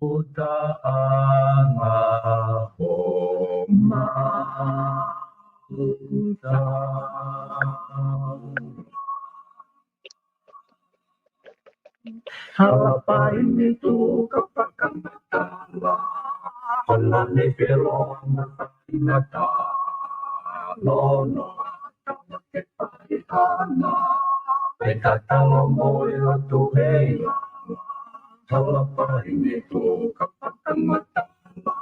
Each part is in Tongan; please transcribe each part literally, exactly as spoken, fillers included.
Uta anga homa uta. Halapai ni tuka pakamatala. Hala ni pelo mata. Lono ata ke pai ana. Pe tatalo mo e lotu hei la. Halapai ni tuka pakamatala.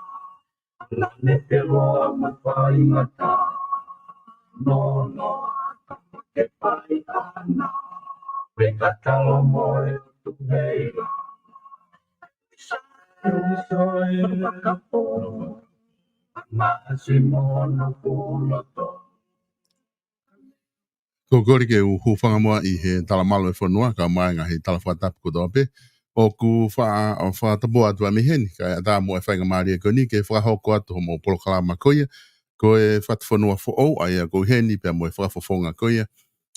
Hala ni pelo mata. Lono ata ke pai ana. Pe tatalo mo e lotu hei la. Ko e kole ke u hūfanga muʻa ʻi he talamalu e fonua, kae ʻumaʻā e ngaahi tala fakatapu kotoa pē. ʻOku fa-, ʻo fakatapu atu ʻa mei heni, kae ʻatā muʻa e faingamālie ko eni ke fakahoko atu hoʻomou polokalama ko ia, ko e Fatufonua Foʻou, ʻa ia ko e heni pea mo e fakafofonga ko ia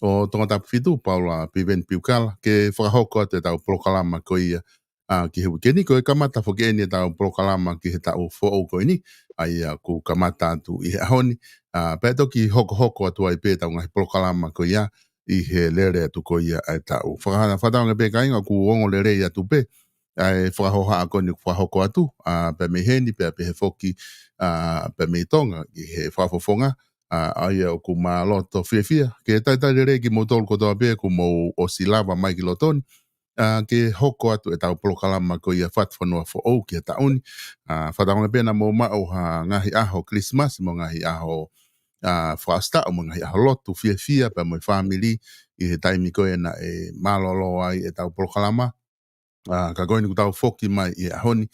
ʻo Tongatapu fitu, Paula Piveni Piukala, ke fakahoko atu ʻetau polokalama ko ia, ʻa, ki he uike ni. Ko e kamata foki eni ʻetau polokalama ki he taʻu foʻou ko eni, ʻa ia ʻoku kamata atu ʻi he ʻaho ni, ʻa, pea toki hokohoko atu ai pē ʻetau ngaahi polokalama ko ia ʻi he lele atu ko ia ʻa e taʻu. Faka-, fakatauange pē kāinga ʻoku ongo lelei atu pē ʻa e fakahohaʻa ko eni ʻoku fakahoko atu, ʻa, pea mei heni, pea pehē foki, ʻa, pea mei Tonga, ʻi he fakafofonga, ʻa, ʻa ia ʻoku ma loto fiefia ke talitali lelei kimoutolu kotoa pē kuo mou ʻosi lava mai ki loto ni, ʻa, ke hoko atu ʻetau polokalama ko ia Fatufonua Foʻou ki he taʻu ni. ʻA, fakatauange pē naʻa mou maʻu ha ngaahi ʻaho Kilisimasi mo e ngaahi ʻaho, ʻa, fakaʻosi taʻu mo e ngaahi ʻaho lotu fiefia pea mo e fāmili ʻi he taimi ko ē naʻe mālōlō ai ʻetau polokalama. ʻA, ka ko eni kuo tau foki mai ʻi he ʻaho ni,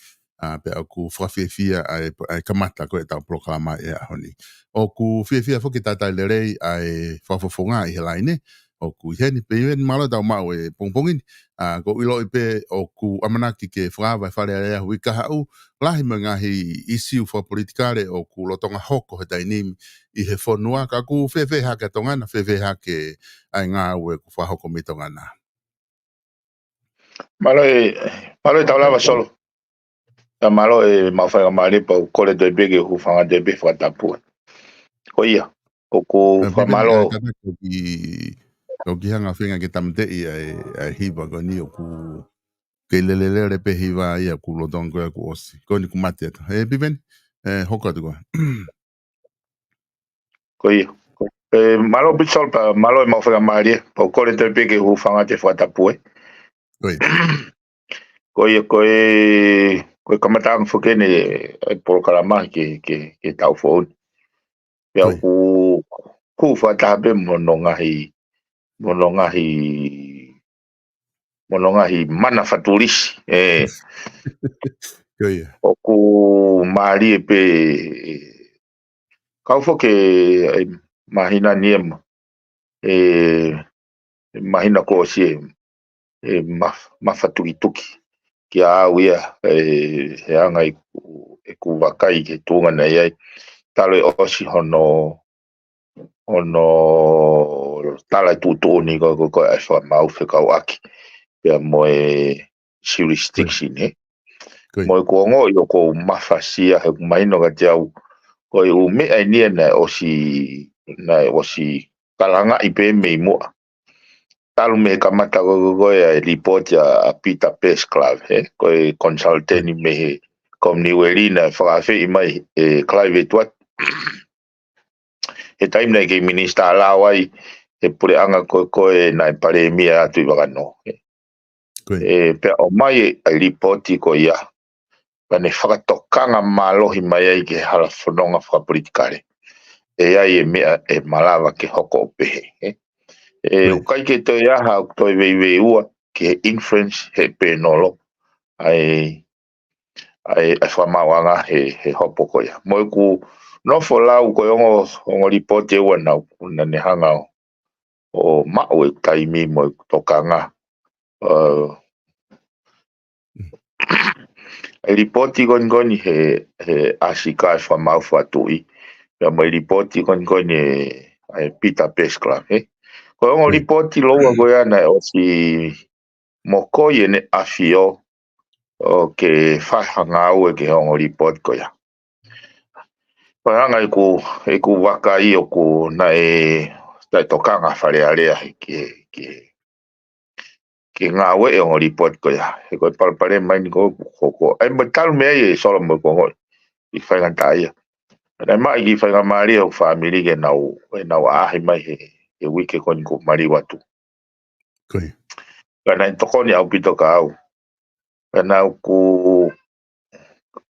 ʻa, pea ʻoku fakafiefia ʻa e, ʻa e kamata ko ē ʻetau polokalama ʻi he ʻaho ni. ʻOku fiefia foki talitali lelei ʻa e fakafofonga ʻi he laine, ʻoku ʻi heni pē, ʻi heni mālō ʻetau maʻu e pongipongi ni. ʻA, ʻoku ou ʻiloʻi pē ʻoku ʻamanaki ke fakaava e Fale Alea hui kahaʻu, lahi mo e ngaahi ʻisiū fakapolitikale ʻoku lolotonga hoko he taimi ni ʻi he fonua, ka ʻoku fēfē hake ʻa Tonga na, fēfē hake ʻa e ngāue ʻoku fakahoko mei Tonga na. Mālō e, mālō e tau lava Solo. Ka mālō e mau faingamālie pea u kole atu pē ke u hūfanga atu pē fakatapu. Ko ia, ʻoku fakamālō. Kou kiʻi hanga feinga ke tāmateʻi ʻa e, ʻa e hiva ko eni ʻoku kei lelelele pē hiva ia ʻoku lolotonga ko ē ʻoku ʻosi. Ko eni kuo mate atu. ʻE Piveni, ʻe hoko atu koe. Ko ia. ʻE, mālō Bishop, pea mālō e mau faingamālie, pea u kole atu pē ke u hūfanga atu fakatapu ē. Ko ia. Ko ia, ko e, ko e kamataʻanga foki eni ʻa e polokalama ki he, ki he, ki he taʻu foʻou ni. Pea ʻoku, ʻoku fakataha pē mo hono ngaahi, mo hono ngaahi, mo hono ngaahi mana fatulisi. ʻE, ko ia. ʻOku mālie pē, ʻe, kau foki ʻe, ʻe, māhina ni ʻe ma-, ʻe, ʻe māhina kuo ʻosi ʻe, ʻe maf-, mafatukituki. Kia au ia, ʻe, he anga ʻeku, ʻeku vakai ki he tuʻunga naʻe ʻi ai. Talu e ʻosi hono, hono tala e tuʻutuʻuni ko, ko, ko e fakamau fekauʻaki. Pea mo e jurisdiction, ē. Ko ia. Mo ʻeku ongoʻi ʻoku ou mafasia he ʻoku mahino kiate au. Ko e ʻū meʻa eni ia naʻe ʻosi, naʻe ʻosi kalangaʻi pē mei muʻa. Talu mei he kamata ko, ko, ko e lipooti ʻa, ʻa Peter Purse Clive, ē. Ko e consultant mei he Kominiueli naʻe fakaafeʻi mai ʻe Clive Edward. He taimi naʻe kei minisitā lao ai he puleʻanga ko, ko ē naʻe palēmia atu ʻi Vakanō. Ko ia. ʻE, pea ʻomai e, ʻa e lipooti ko ia. Pea ne fakatokanga mālohi mai ai ki he hala fononga fakapolitikale. ʻE ʻi ai e meʻa ʻe malava ke hoko ʻo pehē, ē. ʻE, ko ia. ʻOku ʻikai ke toe ʻi ai ha, ʻoku toe veiveiua ki he influence he pēnolo. ʻA e, ʻa e, ʻa e fakamaauʻanga he, he hopo ko ia. Mo ʻeku nofo lau ko e ongo, ongo lipooti ʻe ua naʻa ku, naʻa ne hanga ʻo, ʻo maʻu ʻeku taimi mo ʻeku tokanga. ʻE, ʻa e lipooti ko eni ko eni he, he ʻasi ka e fakamaau fakatuʻi. Pea mo e lipooti ko eni ko eni he, ʻa e Peter Peskla, he. Ko e ongo lipooti lōua ko ia naʻe ʻosi mokoi ʻEne ʻAfio ʻo ke fai ha ngāue ki he ongo lipooti ko ia. Pea hanga ʻeku, ʻeku vakai ʻoku naʻe, naʻe tokanga Fale Alea he ke, ke, ke ngāue ʻa e ongo lipooti ko ia. He ko e palopalema eni ko, ko, ko. ʻAi mo talu mei ai ʻe Solo mo e kongo ʻi faingataʻaʻia. Naʻe maʻu e kiʻi faingamālie ʻo e fāmili ke nau, ʻe nau ʻaʻahi mai he, he uike ko eni kuo maliu atu. Ko ia. Ka naʻe tokoni ʻaupito kia au. Ka naʻa ku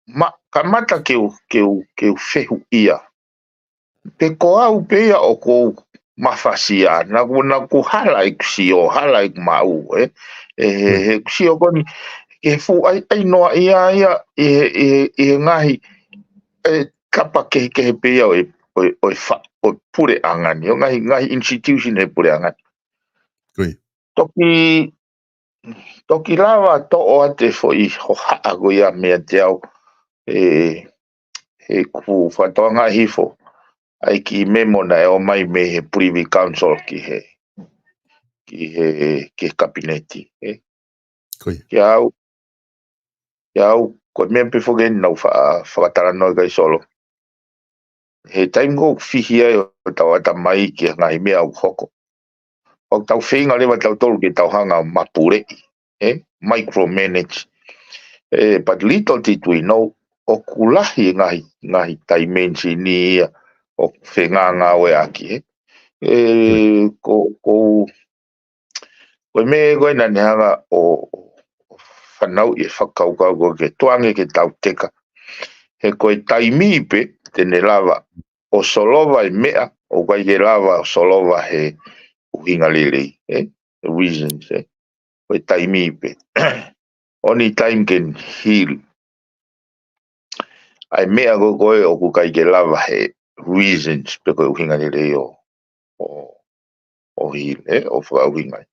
ma-, kamata ke u, ke u, ke u fehuʻia. Pe ko au pē ia ʻoku ou mafasia, naʻa ku, naʻa ku hala ʻeku sio, hala ʻeku maʻu, ē. ʻE, he, he ʻeku sio ko eni, ke fuʻu ʻai, ʻai noaʻia ia, ʻi he, ʻi he, ʻi he ngaahi, ʻe, tapa kehekehe pē ia ʻo e, ʻo e, ʻo e fa-, ʻo e puleʻanga ni, ʻo e ngaahi, ngaahi institution he puleʻanga ni. Ko ia. Toki, toki lava toʻo atu e foʻi hohaʻa ko ia meiate au, ʻe, he ʻeku fakatokangaʻi hifo ʻa e kiʻi memo naʻe ō mai mei he Privy Council ki he, ki he, ki he kapineti, ē. Ko ia. Kia au, kia au, ko e meʻa pē foki eni naʻa ku fa-, fakatalanoa ki ai Solo. He taimi ko ē ʻoku fihi ai hotau ʻatamai ki he ngaahi meʻa ʻoku hoko, ʻoku tau feinga leva tautolu ke tau hanga ʻo mapuleʻi, ē, micromanage. Ē, but little did we know, ʻoku lahi e ngaahi, ngaahi taimensini ia ʻoku fengāngāueʻaki, ē. Ē, ko, ko, ko e meʻa ko ē naʻa ne hanga ʻo, ʻo fanauʻi e fakakaukau ko ē ke tuku ange ke tau teka. He ko e taimi pē te ne lava ʻo solova e meʻa ʻoku ʻikai ke lava ʻo solova he ʻuhinga lelei, ē? He reasons, ē? Ko e taimi pē. Only time can heal. ʻA e meʻa ko ē ʻoku ʻikai ke lava he reasons pe ko e ʻuhinga lelei ʻo, ʻo, ʻo heal, ē, ʻo fakaʻuhinga ai.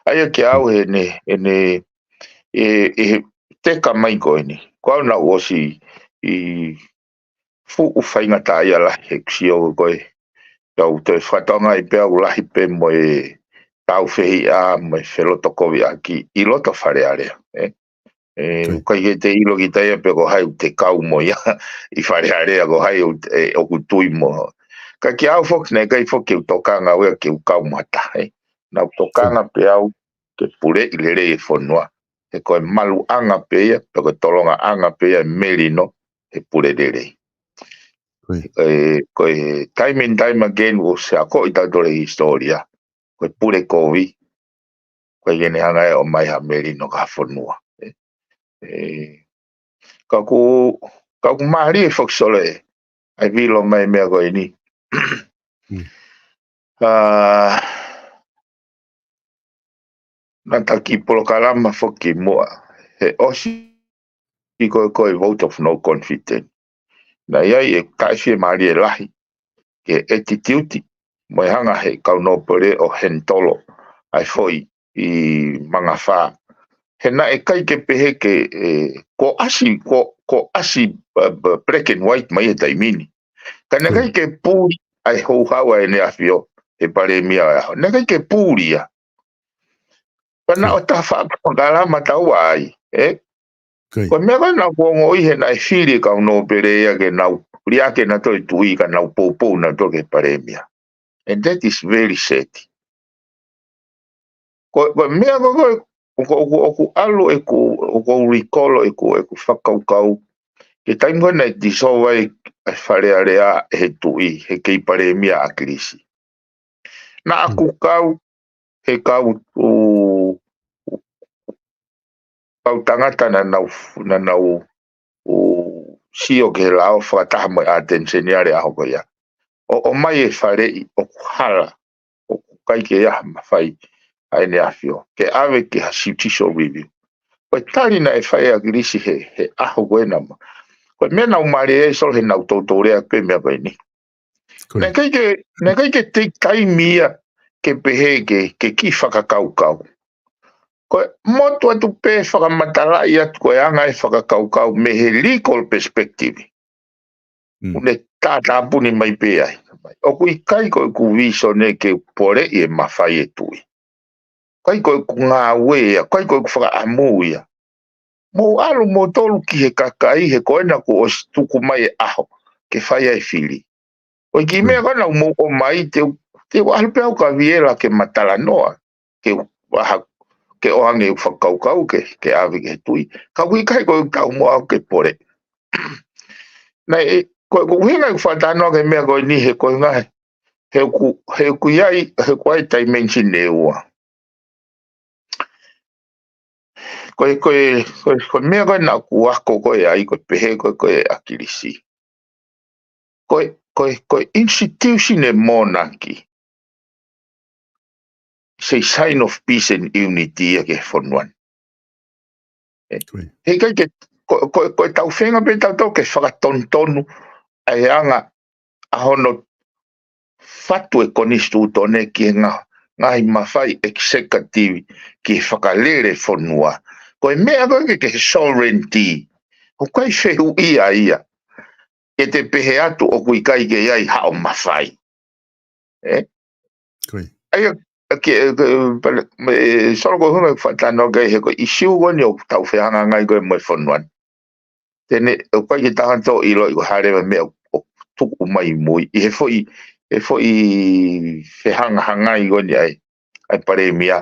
ʻA ia kia au he ne, he ne, ʻe, ʻe he teka mai ko eni. Ko au naʻa ku ʻosi ʻi fuʻu faingataʻaʻia lahi he ʻeku sio ko ē. Kau toe fakatokangaʻi pē au lahi pē mo e tāufehiʻa mo e felotokoviʻaki ʻi loto Fale Alea, ē. ʻE, ʻoku ʻikai ke te ʻilo kita ia pe ko hai ʻoku te kau mo ia ʻi Fale Alea, ko hai ʻoku, ʻe, ʻoku tui mo. Ka kia au foki naʻe ʻikai foki ke u tokanga au ia ke u kau mo ha taha, ē. Naʻa ku tokanga pē au ke puleʻi lelei e fonua. He ko e maluʻanga pē ia, pe ko e tolongaʻanga pē ia e melino he pule lelei. Ko e, ko e time and time again, ʻoku se akoʻi tautolu e hisitōlia. Ko e pule kovi, ʻoku ʻikai ke ne hanga ʻe ia ʻo ʻomai ha melino ki ha fonua. ʻE, ʻe, ka ʻoku, ka ʻoku mālie foki Solo ē, ʻa e vilo mai meʻa ko eni. ʻA, naʻa ta kiʻi polokalama foki muʻa, he ʻosi ko ē ko e vote of no confidence. Naʻe ʻi ai e taʻefiemālie lahi ki he ʻetitiuti mo e hanga he kau nōpele ʻo henitolo ʻa e foʻi ʻi Mangafā. He naʻe ʻikai ke pehē ke, ʻe, kuo ʻasi, kuo, kuo ʻasi, ʻa, ʻa, black and white mai he taimi ni. Ka naʻe ʻikai ke puli ʻa e houhau ʻa ʻEne ʻAfio he palēmia ʻo e ʻaho. Naʻe ʻikai ke puli ia. Pea naʻa ta faʻa polokalama taua ai, ē? Ko e meʻa ko ē naʻa ku ongoʻi he naʻe fili e kau nōpele ia ke nau liʻaki ʻenautolu e tuʻi ka nau poupou nautolu ki he palēmia. And that is very sad. Ko, ko e meʻa ko ē, ʻoku, ʻoku, ʻoku ʻalu ʻeku, ʻoku ou recall ʻeku, ʻeku fakakaukau. Ki he taimi ko ē naʻe dissolve ai ʻa e Fale Alea ʻe he tuʻi, he kei palēmia ʻAkilisi. Naʻa ku kau, he kau, ʻū, kau tangata naʻa nau, naʻa nau, ʻū, sio ki he lao fakataha mo e ʻAteni Seniale ʻaho ko ia. ʻO, ʻomai e faleʻi ʻoku hala, ʻoku ʻikai ke ʻi ai ha mafai ʻa ʻEne ʻAfio ke ʻave ki ha judicial review. ʻo e tali naʻe fai ʻe ʻAkilisi he, he ʻaho ko ena ma. Ko e meʻa naʻa ku mālieʻia ai Solo he naʻa ku toutou lea pē meʻa ko eni. Naʻe ʻikai ke, naʻe ʻikai ke take time ia ke pehē ke, ke kiʻi fakakaukau. Ko e motu atu pē fakamatalaʻi atu ko e anga e fakakaukau mei he legal perspective. ʻOku ne tātāpuni mai pē ai. ʻOku ʻikai ko ʻeku visone ke poleʻi e mafai e tuʻi. ʻIkai ko ʻeku ngāue ia, ʻikai ko ʻeku fakaʻamu ia. Mou ʻalu moutolu ki he kakai he ko ena kuo ʻosi tuku mai e ʻaho ke fai ai e fili. ʻO e kiʻi meʻa ko ena ʻoku mou ʻomai te u, te u ʻalu pē au kia Viela ke ma talanoa, ke u, aha, ke ʻoange ʻeku fakakaukau ke, ke ʻave ki he tuʻi. Ka ʻoku ʻikai ko ʻeku taumuʻa au ke poleʻi. Naʻe, ko, ko e ʻuhinga ʻeku fakatalanoa ki he meʻa ko eni he ko e ngaahi, he ʻoku, he ʻoku ʻi ai, he ʻoku ʻi ai e dimension ʻe ua. Ko e, ko e, ko e, ko e meʻa ko ē naʻa ku ako ko ē ai, ko e pehē ko ē, ko ē ʻa ʻAkilisi. Ko e, ko e, ko e institution e monarchy. It's a sign of peace and unity ia ki he fonua ni. He ʻikai ke, ko, ko, ko e tau feinga pē tautolu ke fakatonutonu ʻa e anga ʻa hono fatu e konisitūtone ki he ngā, ngaahi mafai executive ki he fakalele fonua. Ko e meʻa ko ē ke, ke sovereignty. ʻOku ʻikai fehuʻia ia. Ke te pehē atu ʻoku ʻikai ke ʻi ai haʻo mafai. ʻE? ʻAi, ke, ke, pale, me, Solo ko e ʻuhinga ʻeku fakatalanoa ki ai he ko e ʻisiū ko eni ʻoku tau fehangahangai ko ē mo e fonua ni. Te ne, ʻoku ʻikai ke tau hanga ʻo ʻiloʻi ko e hā leva e meʻa ʻoku tuku mai mui. ʻI he foʻi, he foʻi fehangahangai ko eni ʻa e, ʻa e palēmia.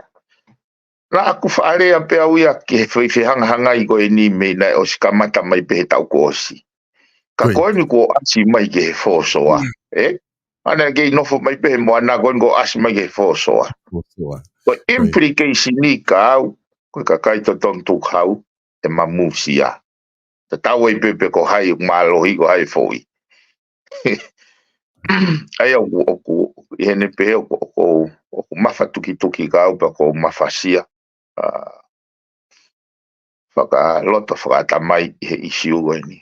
Naʻa ku faʻa lea pē au ia ki he foʻi fehangahangai ko eni mei naʻe ʻosi kamata mai pē he taʻu kuo ʻosi. Ka ko eni kuo ʻasi mai ki he fōsoa. ʻE? ʻA naʻe kei nofo mai pē he moana ko eni kuo ʻasi mai ki he fōsoa. Ko e implication ni ka au, ko e kakai totonu Tukuhau, ʻe mamusia. Tatau ai pē pe ko hai mālohi ko hai foʻi. ʻAi au ʻoku, ʻi heʻene pehē ʻoku, ʻoku, ʻoku mafatukituki ka au pea ʻoku mafasia. ʻA, fakaloto fakaʻatamai ʻi he ʻisiū ko eni.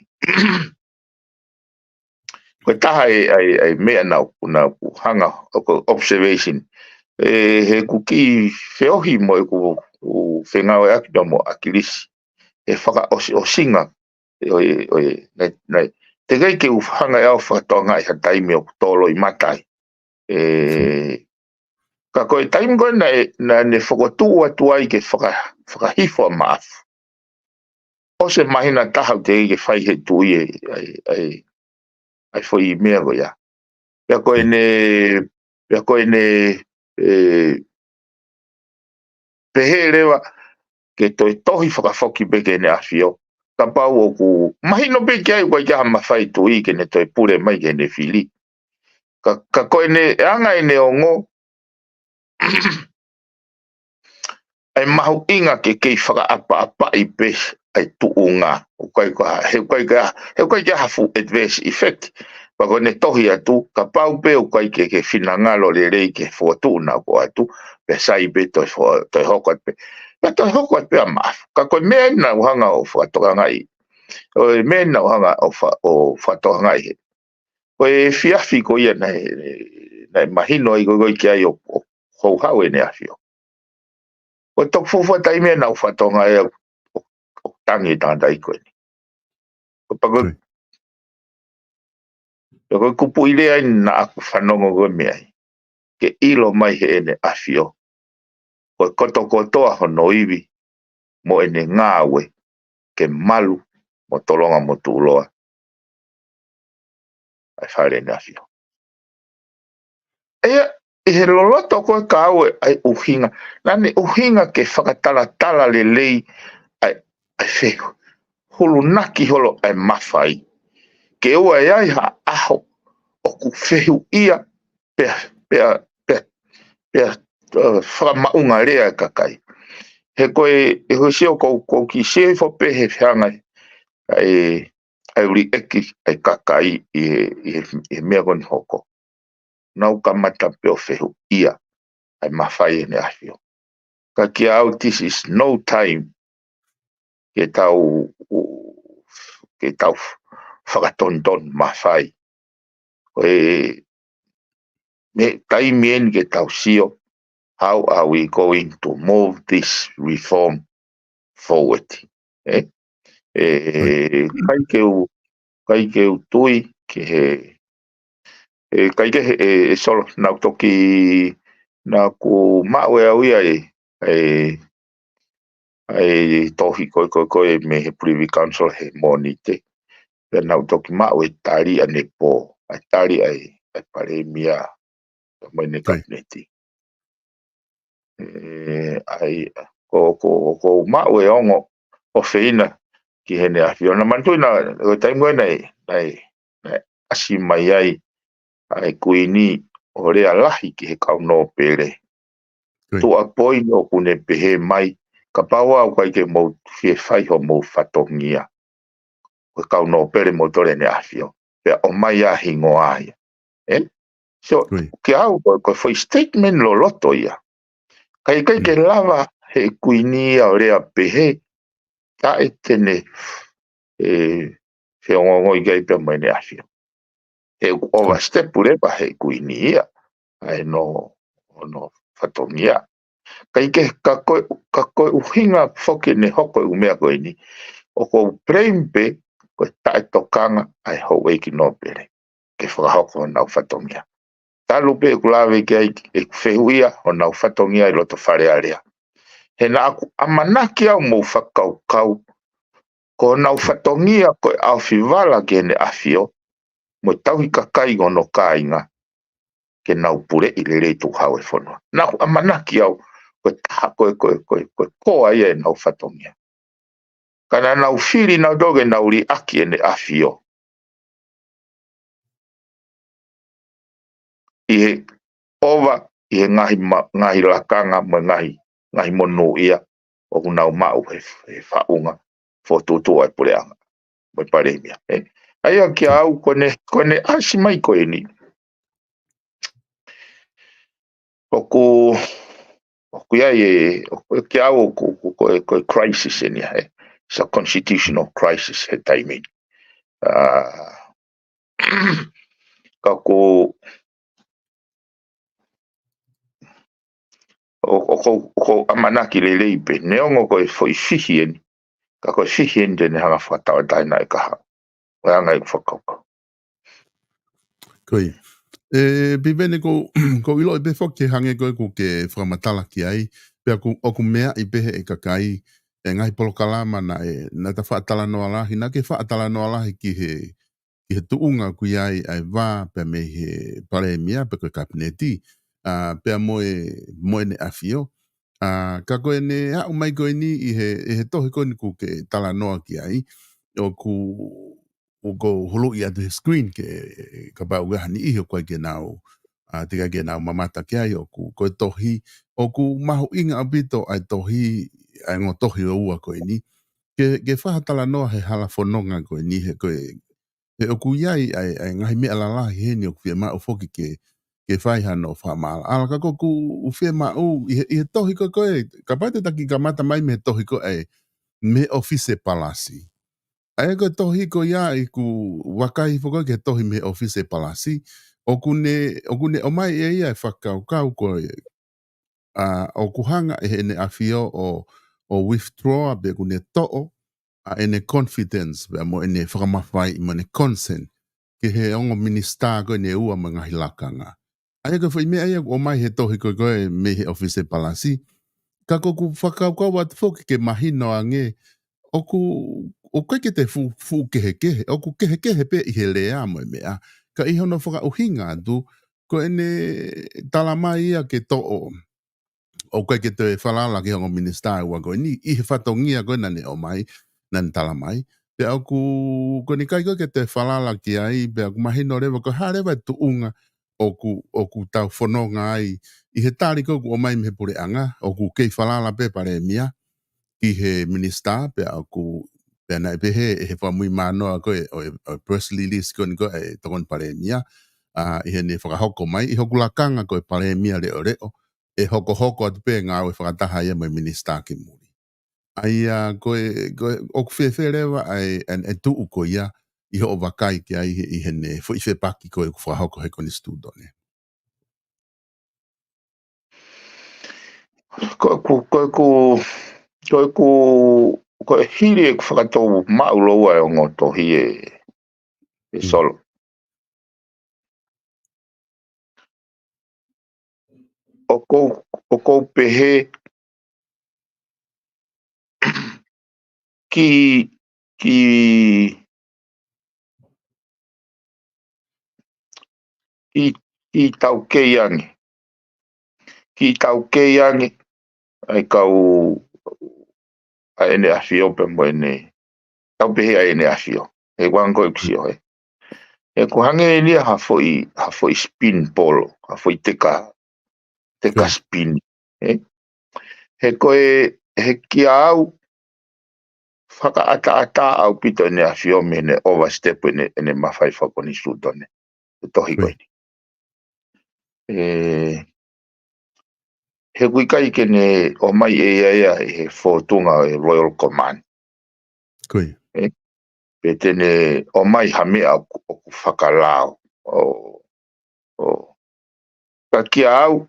Ko e taha e, ʻa e, ʻa e meʻa naʻa ku, naʻa ku hanga, ʻo ko e observation. ʻE, he ʻeku kiʻi feohi mo ʻeku, ʻeku fengāueʻaki pea mo ʻAkilisi. ʻE fakaʻosiʻosinga. ʻE, ʻo e, ʻo e, naʻe, naʻe, teʻeki ai ke u hanga ʻe au ʻo fakatokangaʻi ha taimi ʻoku toloi mata ai. ʻE, ka ko e taimi ko ē naʻe, naʻa ne fokotuʻu atu ai ke faka-, fakahifo ʻa Maʻafu. ʻOsi e māhina ʻe taha ʻoku teʻeki ke fai he tuʻi e, ʻa e, ʻa e, ʻa e foʻi meʻa ko ia. Pea ko ʻene, pea ko ʻene, ʻe, pehē leva ke toe tohi fakafoki pē ki heʻene ʻAfio. Kapau ʻoku mahino pē ki ai ʻoku ʻikai ke ʻi ai ha mafai e tuʻi ke ne toe pule mai ki heʻene fili. Ka, ka ko ʻene anga ʻene ongo, ʻa e mahuʻinga ke kei fakaʻapaʻapaʻi pē ʻa e tuʻunga. ʻOku ʻikai ko ha, he ʻoku ʻikai ke, he ʻoku ʻikai ke ʻi ai ha fuʻu adverse effect. Pea ko ʻene tohi atu, kapau pē ʻoku ʻikai ke, ke finangalo lelei ke fokotuʻu naʻa ku ʻoatu, pea sai pē toe fo-, toe hoko atu pē. Pea toe hoko atu pē ʻa Maʻafu. Ka ko e meʻa eni naʻa ku hanga ʻo fakatokangaʻi. ʻO e meʻa eni naʻa ku hanga ʻo fa-, ʻo fakatokangaʻi he. Ko e efiafi ko ia naʻe, naʻe mahino ai ko ē ki ai ʻo, ʻo houhau ʻene ʻAfio. Ko e toki fuofua taimi naʻa ku fakatokangaʻi ʻo, ʻo, ʻo tangi e tangataʻeiki ko eni. Ko e pako, pea ko e kupuʻi lea eni naʻa ku fanongo ko ē mei ai. Ke ʻilo mai heʻene ʻAfio. Ko e kotokotoa hono ivi mo ʻene ngāue ke malu mo tolonga mo tuʻuloa ʻa e Fale ʻEne ʻAfio. ʻA ia, ʻi he loloto ko ē ka au ʻa e ʻuhinga, naʻa ne ʻuhinga ke fakatalatala lelei ʻa e, ʻa e fehu, hulunaki holo ʻa e mafai. Ke ʻoua ʻe ʻi ai ha ʻaho ʻoku fehuʻia pea, pea, pea, pea, ʻa, fakamaʻunga lea e kakai. He ko e, he ko e sio ko, ko e kiʻi sio hifo pē he fehangahangai ʻa e, ʻa e ʻuli ʻeki ʻa e kakai ʻi he, ʻi he, ʻi he meʻa ko eni hoko. Nau kamata pē ʻo fehuʻia ʻa e mafai ʻEne ʻAfio. Ka kia au, this is no time ke tau, ke tau fakatonutonu mafai. Ko e, mei he taimi eni ke tau sio, how are we going to move this reform forward? ʻE, ʻe, ʻikai ke u, ʻikai ke u tui ke he, ʻe, ʻikai ke he, ʻe, ʻe Solo, naʻá ku toki, naʻá ku maʻu ʻe au ia ʻa e, ʻa e, ʻa e tohi ko ē, ko ē, ko ē mei he Privy Council he Mōnite. Pea naʻá ku toki maʻu e tali ʻanepō, ʻa e tali ʻa e, ʻa e Palēmia, mo ʻene Kapineti. ʻE, ʻa ia, ko, ko, ko u maʻu e ongo ʻofeina ki heʻene ʻAfio. Naʻá ku manatuʻi naʻe, ko e taimi ko ē naʻe, naʻe, naʻe ʻasi mai ai ʻa e Kuini ʻo lea lahi ki he kau nōpele. Tuʻa poini ʻokú ne pehē mai, kapau ʻoku ʻikai ke mou fie fai hoʻomou fatongia, ko e kau nōpele mou tole ʻene ʻAfio. Pea ʻomai ʻa e hingoa ia. ʻE? So, kiate au, ko, ko e foʻi statement loloto ia. ʻIkai, ʻikai ke lava he Kuini ia ʻo lea pehē, taʻe te ne, ʻe, feongoongoʻi ki ai pea mo ʻene ʻAfio. He ʻoku overstep leva he Kuini ia ʻa ʻene, ʻene fatongia. ʻIkai ke, ka ko e, ka ko e ʻuhinga foki ʻene hoko e ʻū meʻa ko eni, ʻoku ou blame pē ko e taʻetokanga ʻa e houʻeiki nōpele ke fakahoko honau fatongia. Talu pē ʻeku lave ki ai, ʻeku fehuʻia honau fatongia ʻi loto Fale Alea. He naʻá ku ʻamanaki au mou fakakaukau, ko honau fatongia ko e ʻaofi vala ki heʻene ʻAfio, mo e tauhi kakai hono kāinga, ke nau puleʻi lelei tukuhau e fonua. Naʻá ku ʻamanaki au, ko e taha, ko e, ko e, ko e, ko e koa ia ʻenau fatongia. Ka naʻa nau fili nautolu ke nau liʻaki ʻene ʻAfio ʻi he ʻova ʻi he ngaahi ma-, ngaahi lakanga mo e ngaahi, ngaahi monūʻia ʻoku nau maʻu he, he faʻunga fokotuʻutuʻu ʻa e puleʻanga mo e Palēmia. ʻE, ʻa ia kiate au ko ʻene, ko ʻene ʻasi mai ko eni. ʻOku, ʻoku ʻi ai e, ʻoku, kiate au ʻoku, ʻoku, ko e, ko e crisis eni ia, ʻe. It's a constitutional crisis he taimi ni. ʻA, ka ʻoku, ʻo, ʻoku, ʻoku ʻamanaki lelei pē, neongo ko e foʻi fihi eni, ka ko e fihi eni te ne hanga fakatauʻatāina e kahaʻu. Ko e anga ʻeku fakakaukau. Ko ia. ʻE, Piveni, ʻoku, ʻoku ou ʻiloʻi pē foki ke hangē ko ē ʻokú ke fakamatala ki ai, pea ʻoku, ʻoku meaʻi pē ʻe he kakai, ʻa e ngaahi polokalama naʻe, naʻá ta faʻa talanoa lahi, naʻá ke faʻa talanoa lahi ki he, ki he tuʻunga ʻoku ʻi ai ʻa e vā pea mei he Palēmia pe ko e Kapineti, ʻa, pea mo e, mo ʻene ʻAfio. ʻA, ka ko ʻene aʻu mai ko eni ʻi he, ʻi he tohi ko eni ʻokú ke talanoa ki ai, ʻoku, ʻoku ou huluʻi atu he screen ke, kapau ʻoku ʻi ai ha niʻihi ʻoku ʻikai ke nau, ʻa, teʻeki ai ke nau mamata ki ai, ʻoku, ko e tohi, ʻoku mahuʻinga ʻaupito ʻa e tohi, ʻa e ongo tohi ʻe ua ko eni. Ke, ke fakatalanoa he hala fononga ko eni, he ko e, he ʻoku ʻi ai ʻa e, ʻa e ngaahi meʻa lalahi heni ʻoku fiemaʻu foki ke, ke fai hano fakamaʻalaʻala. Ka ko ʻeku fiemaʻu, ʻi he, ʻi he tohi ko ē, kapau te ta kiʻi kamata mai mei he tohi ko ē, mei he ʻOfisi Palasi. ʻA ia ko e tohi ko ia ʻoku ou vakai foki ki he tohi mei he ʻOfisi Palasi, ʻoku ne, ʻoku ne ʻomai ʻe ia e fakakaukau ko ē, ʻa, ʻoku hanga ʻe heʻene ʻAfio ʻo, ʻo withdraw pe ʻoku ne toʻo, ʻa, ʻene confidence, pea mo ʻene fakamafaiʻi mo ʻene consent, ki he ongo minisitā ko eni ʻe ua mo e ngaahi lakanga. ʻA ia ko e foʻi meʻa ia ʻoku ʻomai he tohi ko ē ko ē mei he ʻOfisi Palasi. Ka ko ʻeku fakakaukau atu foki ke mahino ange, ʻoku, ʻoku ʻikai ke te fuʻu, fuʻu kehekehe, ʻoku kehekehe pē ʻi he lea mo e meʻa. Ka ʻi hono fakaʻuhinga atu, ko ʻene tala mai ia ke toʻo, ʻoku ʻikai ke toe falala ki he ongo minisitā ʻe ua ko eni, ʻi he fatongia ko ē naʻá ne ʻomai, naʻá ne tala mai. Pea ʻoku, ko ʻene ʻikai ko ē ke toe falala ki ai, pea ʻoku mahino leva, ko e hā leva e tuʻunga ʻoku, ʻoku tau fononga ai, ʻi he tali ko ē ʻoku ʻomai mei he puleʻanga, ʻoku kei falala pē Palēmia ki he minisitā, pea ʻoku, pea naʻe pehē ʻe he fakamuimui mānoa ko ē ʻo e, ʻo e press release ko eni ko ē ʻa e Tokoni Palēmia, ʻa, ʻi heʻene fakahoko mai, ʻi hoku lakanga ko e Palēmia leʻoleʻo, ʻe hokohoko atu pē ngāue fakataha ia mo e minisitā ki muli. ʻA ia, ko e, ko e, ʻoku fēfē leva ʻa e, ʻa e, ʻa e tuʻu ko ia, ʻi hoʻo vakai ki ai ʻi he, ʻi heʻene foʻi fepaki ko ē ʻoku fakahoko he konisitūtone? Ko ʻeku, ko ʻeku, ko ʻeku, ko e hili ʻeku fakatou maʻu loua e ongo tohi ē, ē Mm. Solo. ʻOku ou, ʻoku ou pehē ki, ki, ki, ki taukei ange. Ki taukei ange, ʻa e kau, ʻa ʻEne ʻAfio pea mo ʻene, tau pehē ʻa ʻEne ʻAfio. He kuango ʻeku sio, ē. He ko e hangē eni ia ha foʻi, ha foʻi spin polo, ha foʻi teka, teka Sure. spin, ē. He ko e, he kia au, fakaʻataʻatā ʻaupito ʻEne ʻAfio mei heʻene overstep ʻene, ʻene mafai fakakonisitūtone. He tohi ko Sure. eni. Ē, he ʻoku ʻikai ke ne ʻomai ʻe ia ia he fōtunga e Royal Command. Ko ia. Ē? Pe te ne ʻomai ha meʻa ʻoku, ʻoku fakalao. ʻO, ʻo. Ka kia au,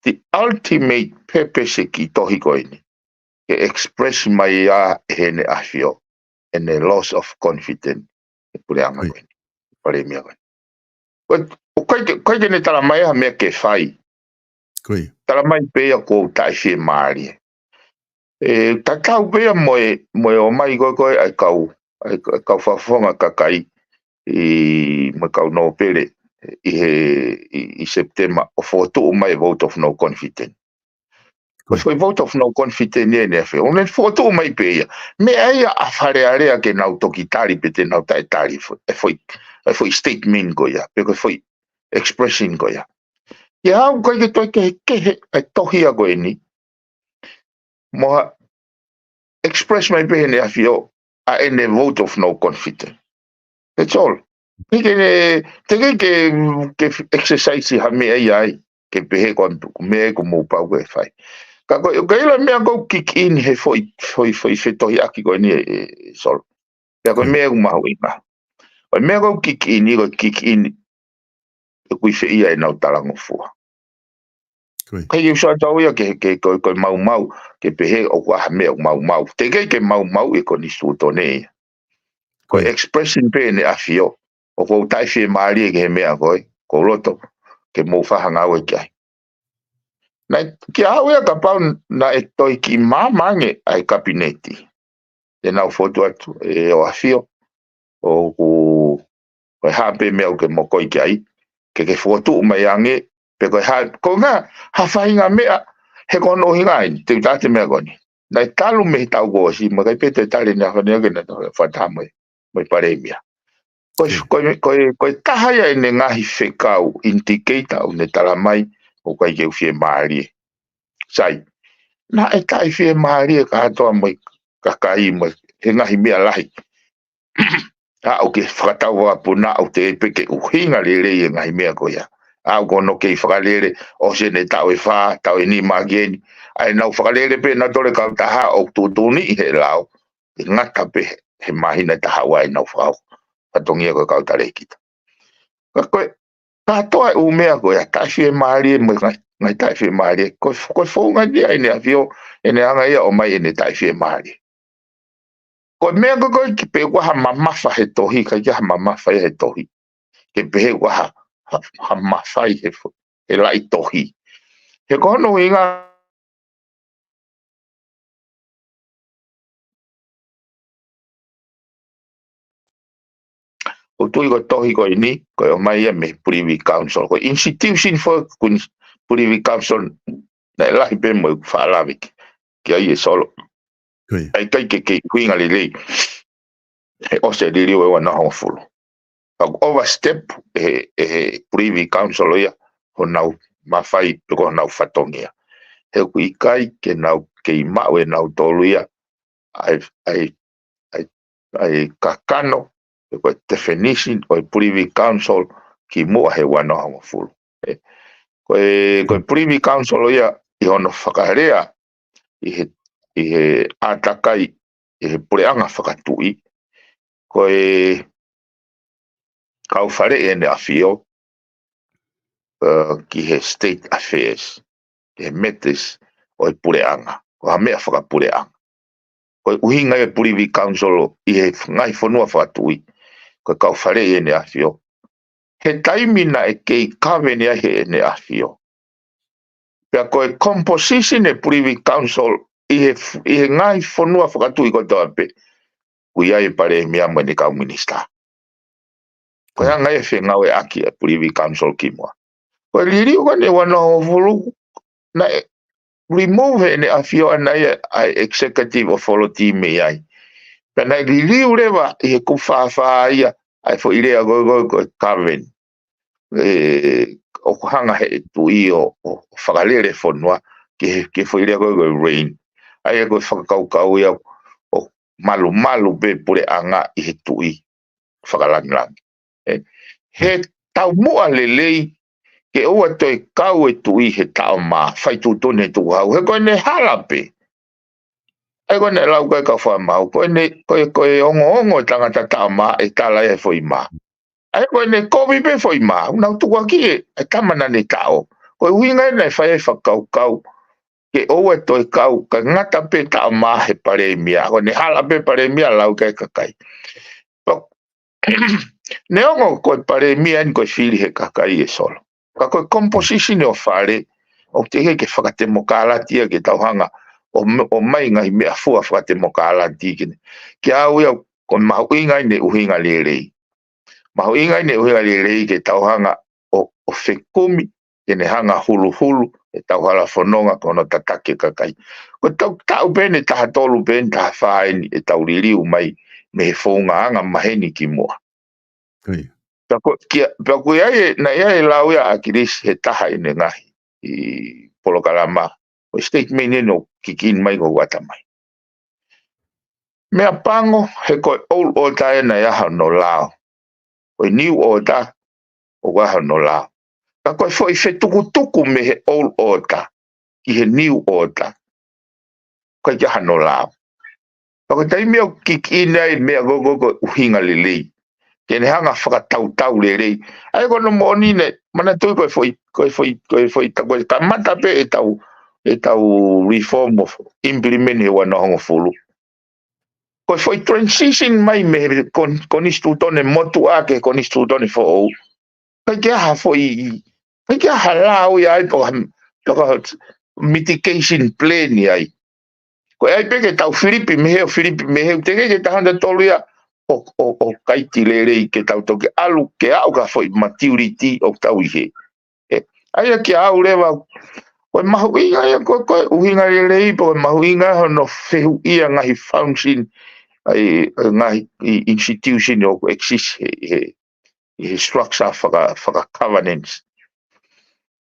the ultimate purpose e kiʻi tohi ko eni, ke express mai ʻa ʻEne ʻAfio, ʻene loss of confidence, e puleʻanga Ko ia. ko eni, palēmia ko eni. Ko e, ʻoku ʻikai ke, ʻikai ke ne tala mai ha meʻa ke fai. Ko ia. Tala mai pē ia ʻoku ou taʻefiemālie. Ē, tatau pē ia mo e, mo e ʻomai ko ē, ko ē ʻa e kau, ʻa e, ʻa e kau fakafofonga kakai ʻi, mo e kau nōpele ʻi he, ʻi, ʻi Sepitema ʻo fokotuʻu mai e vote of no confidence. Ko e Ko ia. foʻi vote of no confidence ʻEne ʻAfio. ʻO ne fokotuʻu mai pē ia. Meʻa ia ʻa Fale Alea ke nau toki tali pe te nau taʻetali fo-, e foʻi, e foʻi statement ko ia. Pe ko e foʻi expression ko ia. Ia au ʻikai ke toe kehekehe e tohi ia ko eni. Mo ha express mai pē ʻEne ʻAfio ʻa ʻene vote of no confidence. That's all. He ke ne, teʻeki ke, ke exercise ha meʻa ia ai, ke pehē ko e meʻa ʻoku mou pau ke fai. Ka ko e, ko e ʻilo meʻa ʻoku kick in he foʻi, foʻi, foʻi fetohiʻaki ko eni ē, ē, Solo. Pea ko e Ko ia. meʻa ʻoku mahuʻinga. Ko e meʻa ʻoku kick in, ko e kick in, ʻe kui fē ia ʻenau talangofua. Ko ia. ʻIkai ke u sio atu au ia ke, ke, ko, ko e maumau, ke pehē ʻoku ʻi ai ha meʻa ʻoku maumau. Teʻeki ke maumau e konisitūtone ia. Ko e Ko ia. expression pē ʻEne ʻAfio. ʻOku ou taʻefiemālie ki he meʻa ko ē, ʻoku ou loto ke mou fakangāue ki ai. Naʻe, kia au ia kapau naʻe toe kiʻi maama ange ʻa e kapineti. Te nau fotu atu ʻe ʻOafio, ʻoku, ko e hā pē meʻa ʻoku ke mokoi ki ai, ke ke fotu mai ange, pe ko e hā, ko e ngaahi, ha faʻahinga meʻa, he ko hono ʻuhinga eni, te u tala atu e meʻa ko eni. Naʻe talu mei he taʻu kuo ʻosi, mo e ʻikai pē toe tali ʻEne ʻAfio ke na tau fakataha mo e, mo e palēmia. Ko e, Ko ia. ko e, ko e, ko e taha ia ʻene ngaahi fekau indicator ʻoku ne tala mai, ʻoku ʻikai ke u fiemālie. Sai, naʻe taʻefiemālie kātoa mo e kakai mo e he ngaahi meʻa lahi. ʻA ʻoku ke fakatau fakapuna ʻoku teʻeki pē ke ʻuhinga lelei e ngaahi meʻa ko ia. ʻA ʻoku hono kei fakalele, ʻosi ʻene taʻu ʻe fā, taʻu ʻe nima ki heni. ʻA ʻenau fakalele pē nautolu e kautaha ʻoku tuʻutuʻuni ʻi he lao. ʻE ngata pē he māhina ʻe taha ua ʻenau fakahoko fatongia ko e kau talēkita. Ka ko e, kātoa e ʻū meʻa ko ia, taʻefiemālie mo e ngaahi, ngaahi taʻefiemālie. Ko e, ko e founga ia ʻEne ʻAfio, ʻene anga ia ʻo ʻomai ʻene taʻefiemālie. Ko e meʻa ko ē ko ē ke pehē ʻoku ʻi ai ha mamafa he tohi, ʻikai ke ʻi ai ha mamafa ia he tohi. Ke pehē ʻoku ʻi ai ha, ha, ha mafai he fo-, he laʻi tohi. He ko hono ʻuhinga ʻoku ou tui ko e tohi ko eni, ko e ʻomai ia mei he Privy Council. Ko e institution foki ko e Privy Council, naʻe lahi pē mo e faʻa lave ki, ki ai ē Solo. Ko ia. ʻA ia ʻikai ke kei ʻuhinga lelei. He ʻosi e liliu ʻe ua noa hongofulu. Ka ʻoku overstep ʻe he, ʻe he Privy Council ia, honau mafai, pe ko honau fatongia. He ʻoku ʻikai ke nau kei maʻu ʻe nautolu ia, ʻa e, ʻa e, ʻa e, ʻa e kakano, pe ko e definition ʻo e Privy Council kimuʻa he ua noa hongofulu. Ē, ko e, ko e Privy Council ia ʻi hono fakalea ʻi he ʻi he ʻātakai ʻi he puleʻanga fakatuʻi, ko e kau faleʻi ʻEne ʻAfio, ē, ki he state affairs, ki he matters ʻo e puleʻanga, ko ha meʻa fakapuleʻanga. Ko e ʻuhinga e Privy Council ʻi he ngaahi fonua fakatuʻi, ko e kau faleʻi ʻEne ʻAfio. He taimi naʻe kei kaveni ai he ʻEne ʻAfio. Pea ko e composition e Privy Council ʻi he, ʻi he ngaahi fonua fakatuʻi kotoa pē, ʻoku ʻi ai e palēmia mo ʻene kau minisitā. Ko e anga e fengāueʻaki e Privy Council kimuʻa. Ko e liliu ko eni ʻe uanohongofulu, naʻe remove ʻEne ʻAfio ʻana ia ʻa e executive authority mei ai. Pea naʻe liliu leva ʻi he kupu fāfā ia ʻa e foʻi lea ko ē ko e, ko e kaveni. ʻE, ʻoku hanga he tuʻi ʻo, ʻo, ʻo fakalele fonua ki he, ki he foʻi lea ko ē ko e reign. ʻA ia ko e fakakaukau ia ʻo malumalu pē puleʻanga ʻi he tuʻi fakalangilangi. ʻE, he taumuʻa lelei ke ʻoua toe kau e tuʻi he taʻo mā, fai tuʻutuʻuni he tukuhau, he ko ʻene hala pē. ʻA ia ko ʻene lau ko e kau fakamaau, ko ʻene, ko e, ko e ongoongo e tangata taʻo mā, ʻe tala ia he foʻi mā. ʻA ia ko ʻene kovi pē foʻi mā, ʻoku nau tukuakiʻi e, e tama naʻa ne taʻo. Ko e ʻuhinga ia naʻe fai ai e fakakaukau ke ʻoua toe kau, kae ngata pē taʻo mā he palēmia, ko ʻene hala pē palēmia lau ki he kakai. Pea neongo ko e palēmia eni ko e fili he kakai ʻe Solo. Ka ko e composition ʻo e fale, ʻoku teʻeki ke fakatemokalati ia ke tau hanga ʻo, ʻo ʻomai ngaahi meʻafua fakatemokalati ke, ke au ia ko e mahuʻinga ʻene ʻuhinga lelei. Mahuʻinga ʻene ʻuhinga lelei ke tau hanga ʻo, ʻo fekumi, ke ne hanga huluhulu e tau hala fononga ko hono tataki e kakai. Ko e tau taʻu pē eni ʻe taha tolu pē eni, taha fā eni e tau liliu mai mei he founga anga maheni kimuʻa. Pea ko, kia, pea ko ia e, naʻe ʻi ai e lau ia ʻa ʻAkilisi he taha ʻene ngaahi ʻi polokalama, ko e statement eni ʻoku kikiʻi mai ko ʻeku ʻatamai. Meʻapango, he ko e old order ena ʻi ai hono lao. Ko e new order, ʻoku ʻi ai hono lao. Ka ko e foʻi fetukutuku mei he old order ki he new order, ʻikai ke ʻi ai hano lao. Ka ko e taimi ʻoku kikiʻi ai e meʻa ko ē ko e ʻuhinga lelei, ke ne hanga fakatautau lelei. ʻA ia ko hono moʻoni eni, manatuʻi ko e foʻi, ko e foʻi, ko e foʻi, ta-, ko e kamata pē e tau, e tau reform ʻo implement he uanohongofulu. Ko e foʻi transition mai mei he kon-, konisitūtone motuʻa ki he konisitūtone foʻou, ʻikai ke ʻi ai ha foʻi, ʻikai ke ʻi ai ha lao ia ai pe ko ha, pe ko ha mitigation plan ia ai. Ko e ʻai pē ke tau filipi mei he, filipi mei he, teʻeki ke tau hanga ʻo tolu ia ʻo, ʻo, ʻo kaiti lelei ke tau toki ʻalu ke aʻu ki ha foʻi maturity ʻoku tau ʻi hē. ʻE, ʻa ia kia au leva, ko e mahuʻinga ia, ko, ko e ʻuhinga lelei, ko e mahuʻinga hono fehuʻia ngaahi function, ʻa e, ʻa e ngaahi i-, institution ʻoku exist he, he, he structure faka-, faka-governance.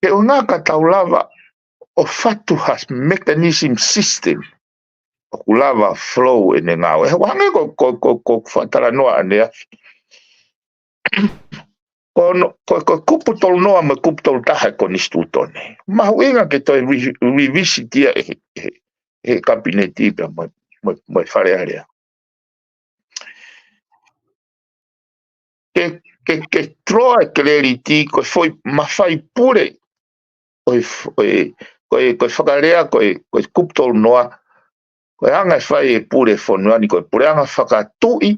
He ʻuhinga ka tau lava ʻo fatu ha mechanism system ʻoku lava flow ʻene ngāue. He ʻoku hangē ko, ko, ko, ko e fakatalanoa ʻaneafi. Ko hono, ko, ko e kupu tolu noa mo e kupu tolu taha e konisitūtone. Mahuʻinga ke toe re-, revisit ia ʻe he, he, he kapineti pea mo, mo, mo e Fale Alea. Ke, ke, ke draw e clarity, ko e foʻi mafai pule, ko e f-, ko e, ko e, ko e fakalea, ko e, ko e kupu tolu noa, ko e anga e fai e pule fonua ni, ko e puleʻanga fakatuʻi,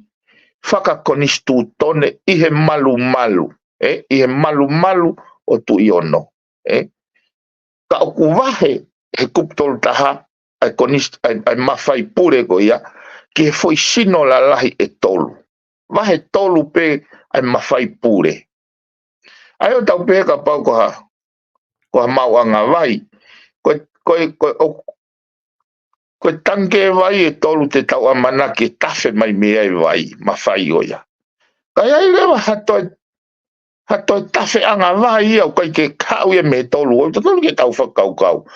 fakakonisitūtone ʻi he malumalu, ē, ʻi he malumalu ʻo Tuʻi Ono, ē. Ka ʻoku vahe he kupu tolu taha, ʻa e konis-, ʻa e, ʻa e mafai pule ko ia, ki he foʻi sino lalahi ʻe tolu. Vahe tolu pē ʻa e mafai pule. ʻA ia ʻoku tau pehē kapau ko ha, ko ha maʻuʻanga vai. Ko e, ko e, ko e, ʻo, ko e tangikē vai ʻe tolu te tau ʻamanaki ʻe tafe mai mei ai vai, mafai ʻo ia. Ka ʻi ai leva ha toe, ha toe tafeʻanga vai ia ʻoku ʻikai ke kau ia mei he tolu. ʻOku totonu ke tau fakakaukau.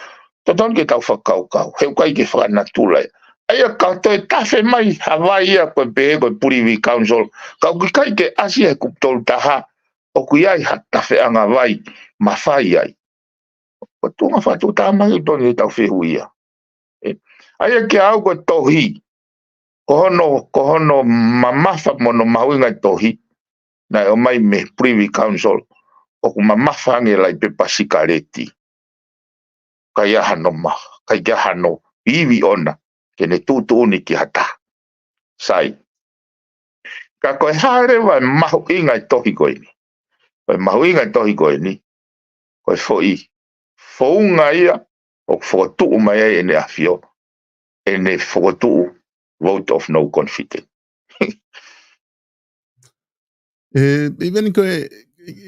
Totonu ke tau fakakaukau. He ʻoku ʻikai ke fakanatula ia. ʻA ia ka toe tafe mai ha vai ia ko e pehē ko e Privy Council. Ka ʻoku ʻikai ke ʻasi he kupu tolu taha, ʻoku ʻi ai ha tafeʻanga vai mafai ai. Ko e tuʻunga fakatuʻutāmaki totonu ke tau fehuʻia. ʻE, ʻA ia kia au ko e tohi, ko hono, ko hono mamafa mo hono mahuʻinga e tohi naʻe ʻomai mei he Privy Council, ʻoku mamafa ange e Lauʻi Pepa Sikaleti. ʻIkai ha hano ma-, ʻikai ha hano ivi ʻona ke ne tuʻutuʻuni ki ha taha. Sai. Ka ko e hā leva e mahuʻinga e tohi ko eni? Ko e mahuʻinga e tohi ko eni, ko e foʻi founga ia ʻoku fokotuʻu mai ai ʻEne ʻAfio ʻene fokotuʻu vote of no confidence. ʻE, ʻIveni ko e,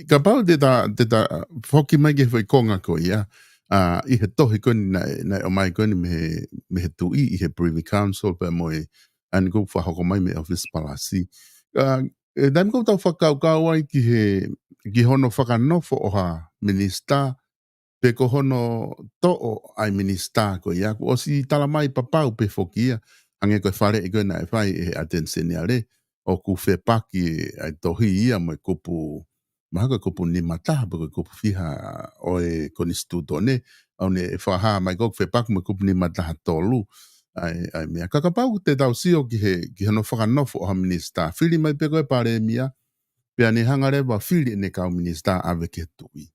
kapau te ta, te ta foki mai ki he foʻi konga ko ia, ʻa, ʻi he tohi ko eni naʻe, naʻe ʻomai ko eni mei he, mei he Tuʻi ʻi he Privy Council pea mo e, ʻa eni ʻoku fakahoko mai mei he ʻŌfisi Palasi. ʻA, ʻE, taimi ʻoku tau fakakaukau ai ki he, ki hono fakanofo ʻo ha minisitā, pe ko hono toʻo ʻa e minisitā ko ia, kuo ʻosi tala mai papau pē foki ia, hangē ko e faleʻi ko ē naʻe fai ʻe he ʻAteni Seniale, ʻoku fepaki ʻa e tohi ia mo e kupu, mahalo ko e kupu nima taha, pe ko e kupu fiha ʻo e konisitūtone, ʻa ʻene fakahā mai ko ē ʻoku fepaki mo e kupu nima taha tolu, ʻa e, ʻa e meʻa. Ka kapau te tau sio ki he, ki hono fakanofo ʻo ha minisitā, fili mai pē ko e palēmia, pea ne hanga leva ʻo fili ʻene kau minisitā ʻave ki he Tuʻi.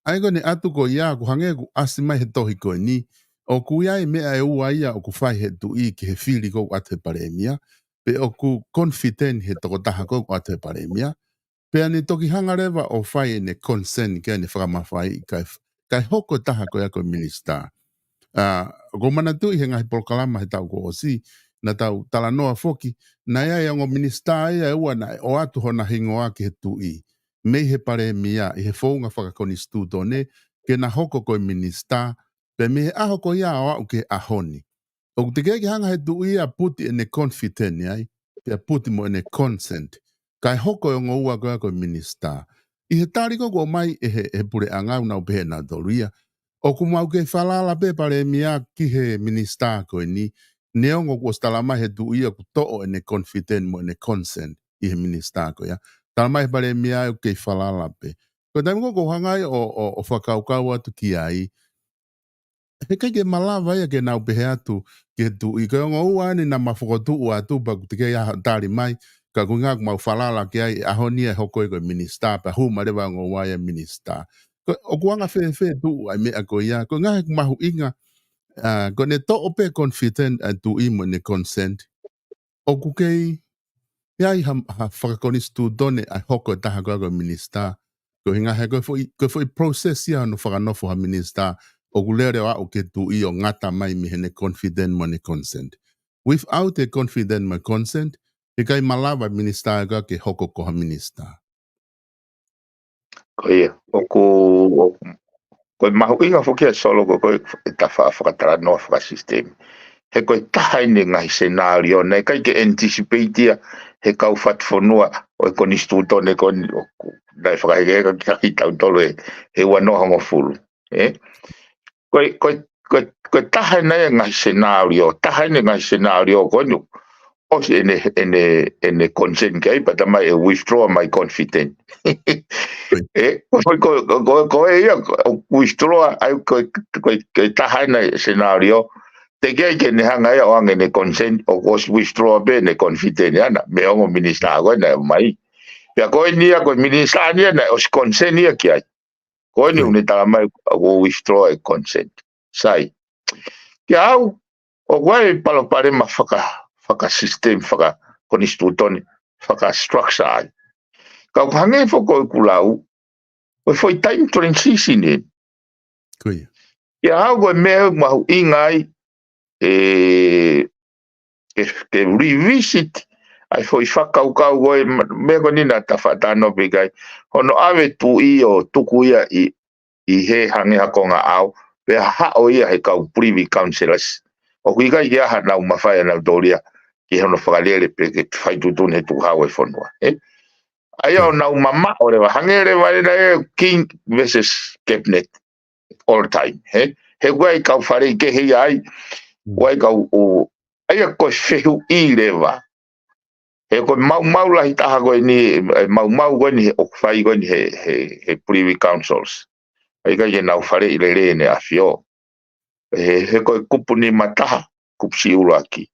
ʻA ia ko ʻene ʻatu ko ia, ʻoku hangē ʻoku ʻasi mai he tohi ko eni, ʻoku ʻi ai e meʻa ʻe ua ia ʻoku fai he Tuʻi ki he fili ko ē ʻoku ʻatu he palēmia, pe ʻoku confident he tokotaha ko ē ʻoku ʻatu he palēmia, pea ne toki hanga leva ʻo fai ʻene consent ke ne fakamafaiʻi kae, kae hoko e taha ko ia ko e minisitā. ʻA, ʻoku ou manatuʻi he ngaahi polokalama he taʻu kuo ʻosi, naʻa tau talanoa foki, naʻe ʻi ai e ongo minisitā ia ʻe ua naʻe ʻoatu hona hingoa ki he Tuʻi mei he palēmia ʻi he founga fakakonisitūtone ke na hoko ko e minisitā, pea mei he ʻaho ko ia ʻo aʻu ki he ʻaho ni, ʻoku teʻeki ke hanga he Tuʻi ia ʻo puti ʻene confident ai, pea puti mo ʻene consent, kae hoko e ongo ua ko ia ko e minisitā. ʻI he tali ko ē kuo ʻomai ʻe he, he puleʻanga, ʻoku nau pehē ʻe nautolu ia, ʻoku mau kei falala pē palēmia ki he minisitā ko eni, neongo kuo ʻosi tala mai he Tuʻi ia ʻoku toʻo ʻene confident mo ʻene consent ʻi he minisitā ko ia. Tala mai he palēmia ʻoku kei falala pē. Ko e taimi ko ē ʻoku ou hanga ai ʻo, ʻo, ʻo fakakaukau atu ki ai, heʻikai ke malava ia ke nau pehē atu ki he Tuʻi, ko e ongo ua eni naʻa ma fokotuʻu atu pea ʻoku teʻeki ai ha tali mai, ka ko e ʻuhinga ʻoku mau falala ki ai, ʻaho ni ʻe hoko ia ko e minisitā, pea hū mai leva e ongo ua ia minisitā. Ko, ʻoku anga fēfē ʻe Tuʻi ʻa e meʻa ko ia, ko e ʻuhinga he ʻoku mahuʻinga, ʻa, ko ʻene toʻo pē confident ʻa e Tuʻi mo ʻene consent, ʻoku kei ʻi ai ha, ha fakakonisitūtone ʻa e hoko e taha ko ia ko e minisitā. Ko e ʻuhinga he ko e foʻi, ko e foʻi process ia hono fakanofo ha minisitā, ʻoku lele ʻo aʻu ki he Tuʻi ʻo ngata mai mei heʻene confident mo ʻene consent. Without e confident mo e consent, heʻikai malava e minisitā ko ia ke hoko ko ha minisitā. Ko ia, ʻoku, ʻoku, ko e mahuʻinga foki ʻa e Solo ko ē, ko e tafa fakatalanoa fakasisitemi. He ko e taha ʻeni e ngaahi senālio, naʻe ʻikai ke anticipate ia he kau fatufonua ʻo e konisitūtone ko eni ʻoku, naʻe fakahekeheka kia kitautolu he, he ua noa hongofulu. ʻE? Ko e, ko e, ko e, ko e taha ʻeni e ngaahi senālio, taha ʻeni e ngaahi senālio ko eni, ʻosi ʻene, ʻene, ʻene consent ki ai, pea talamai ʻe withdraw my confident. ʻE, ko, ko, ko, ko, ko e ia, ko, withdraw, ʻa ia ko, ko, ko e taha ʻeni e senālio, teʻeki ai ke ne hanga ia ʻo ʻoange ʻene consent, ʻo ʻosi withdraw pē ʻene confident, ʻana, mei he ongo minisitā ko ē naʻe ʻomai. Pea ko eni ia, ko e minisitā ni ia naʻe ʻosi consent ia ki ai. Ko eni ʻoku ne talamai ʻoku withdraw e consent. Sai. Kia au, ʻoku ʻi ai e palopalema faka, fakasisitemi, fakakonisitūtone, fakastructure ai. Ka ʻoku hangē foki ko ʻeku lau, ko e foʻi time transition ē. Ko ia. Kia au ko e meʻa ʻoku mahuʻinga ai, ʻe, ke, ke revisit ʻa e foʻi fakakaukau ko ē, ma-, meʻa ko eni naʻa ta faʻa talanoa pē ki ai. Hono ʻave Tuʻi ʻo tuku ia ʻi, ʻi he hangē ha konga ʻao, pea haʻo ia he kau Privy Councillors. ʻOku ʻikai ke ʻi ai hanau mafai ʻanautolu ia ki hono fakalele pe ke fai tuʻutuʻuni he tukuhau e fonua. ʻE? ʻA ia ʻoku nau mamaʻo leva, hangē leva ʻena e King versus Cabinet all time, he? He ʻoku ʻi ai kau faleʻi kehe ia ai, ʻoku ʻi ai kau ʻo, ʻa ia ko e fehuʻi leva. He ko e maumau lahi taha ko eni, e maumau ko eni he ʻoku fai ko eni he, he, he Privy Councils. ʻA ia ʻikai ke nau faleʻi lelei ʻEne ʻAfio. He, he ko e kupu nima taha, kupusiʻi ʻuluaki.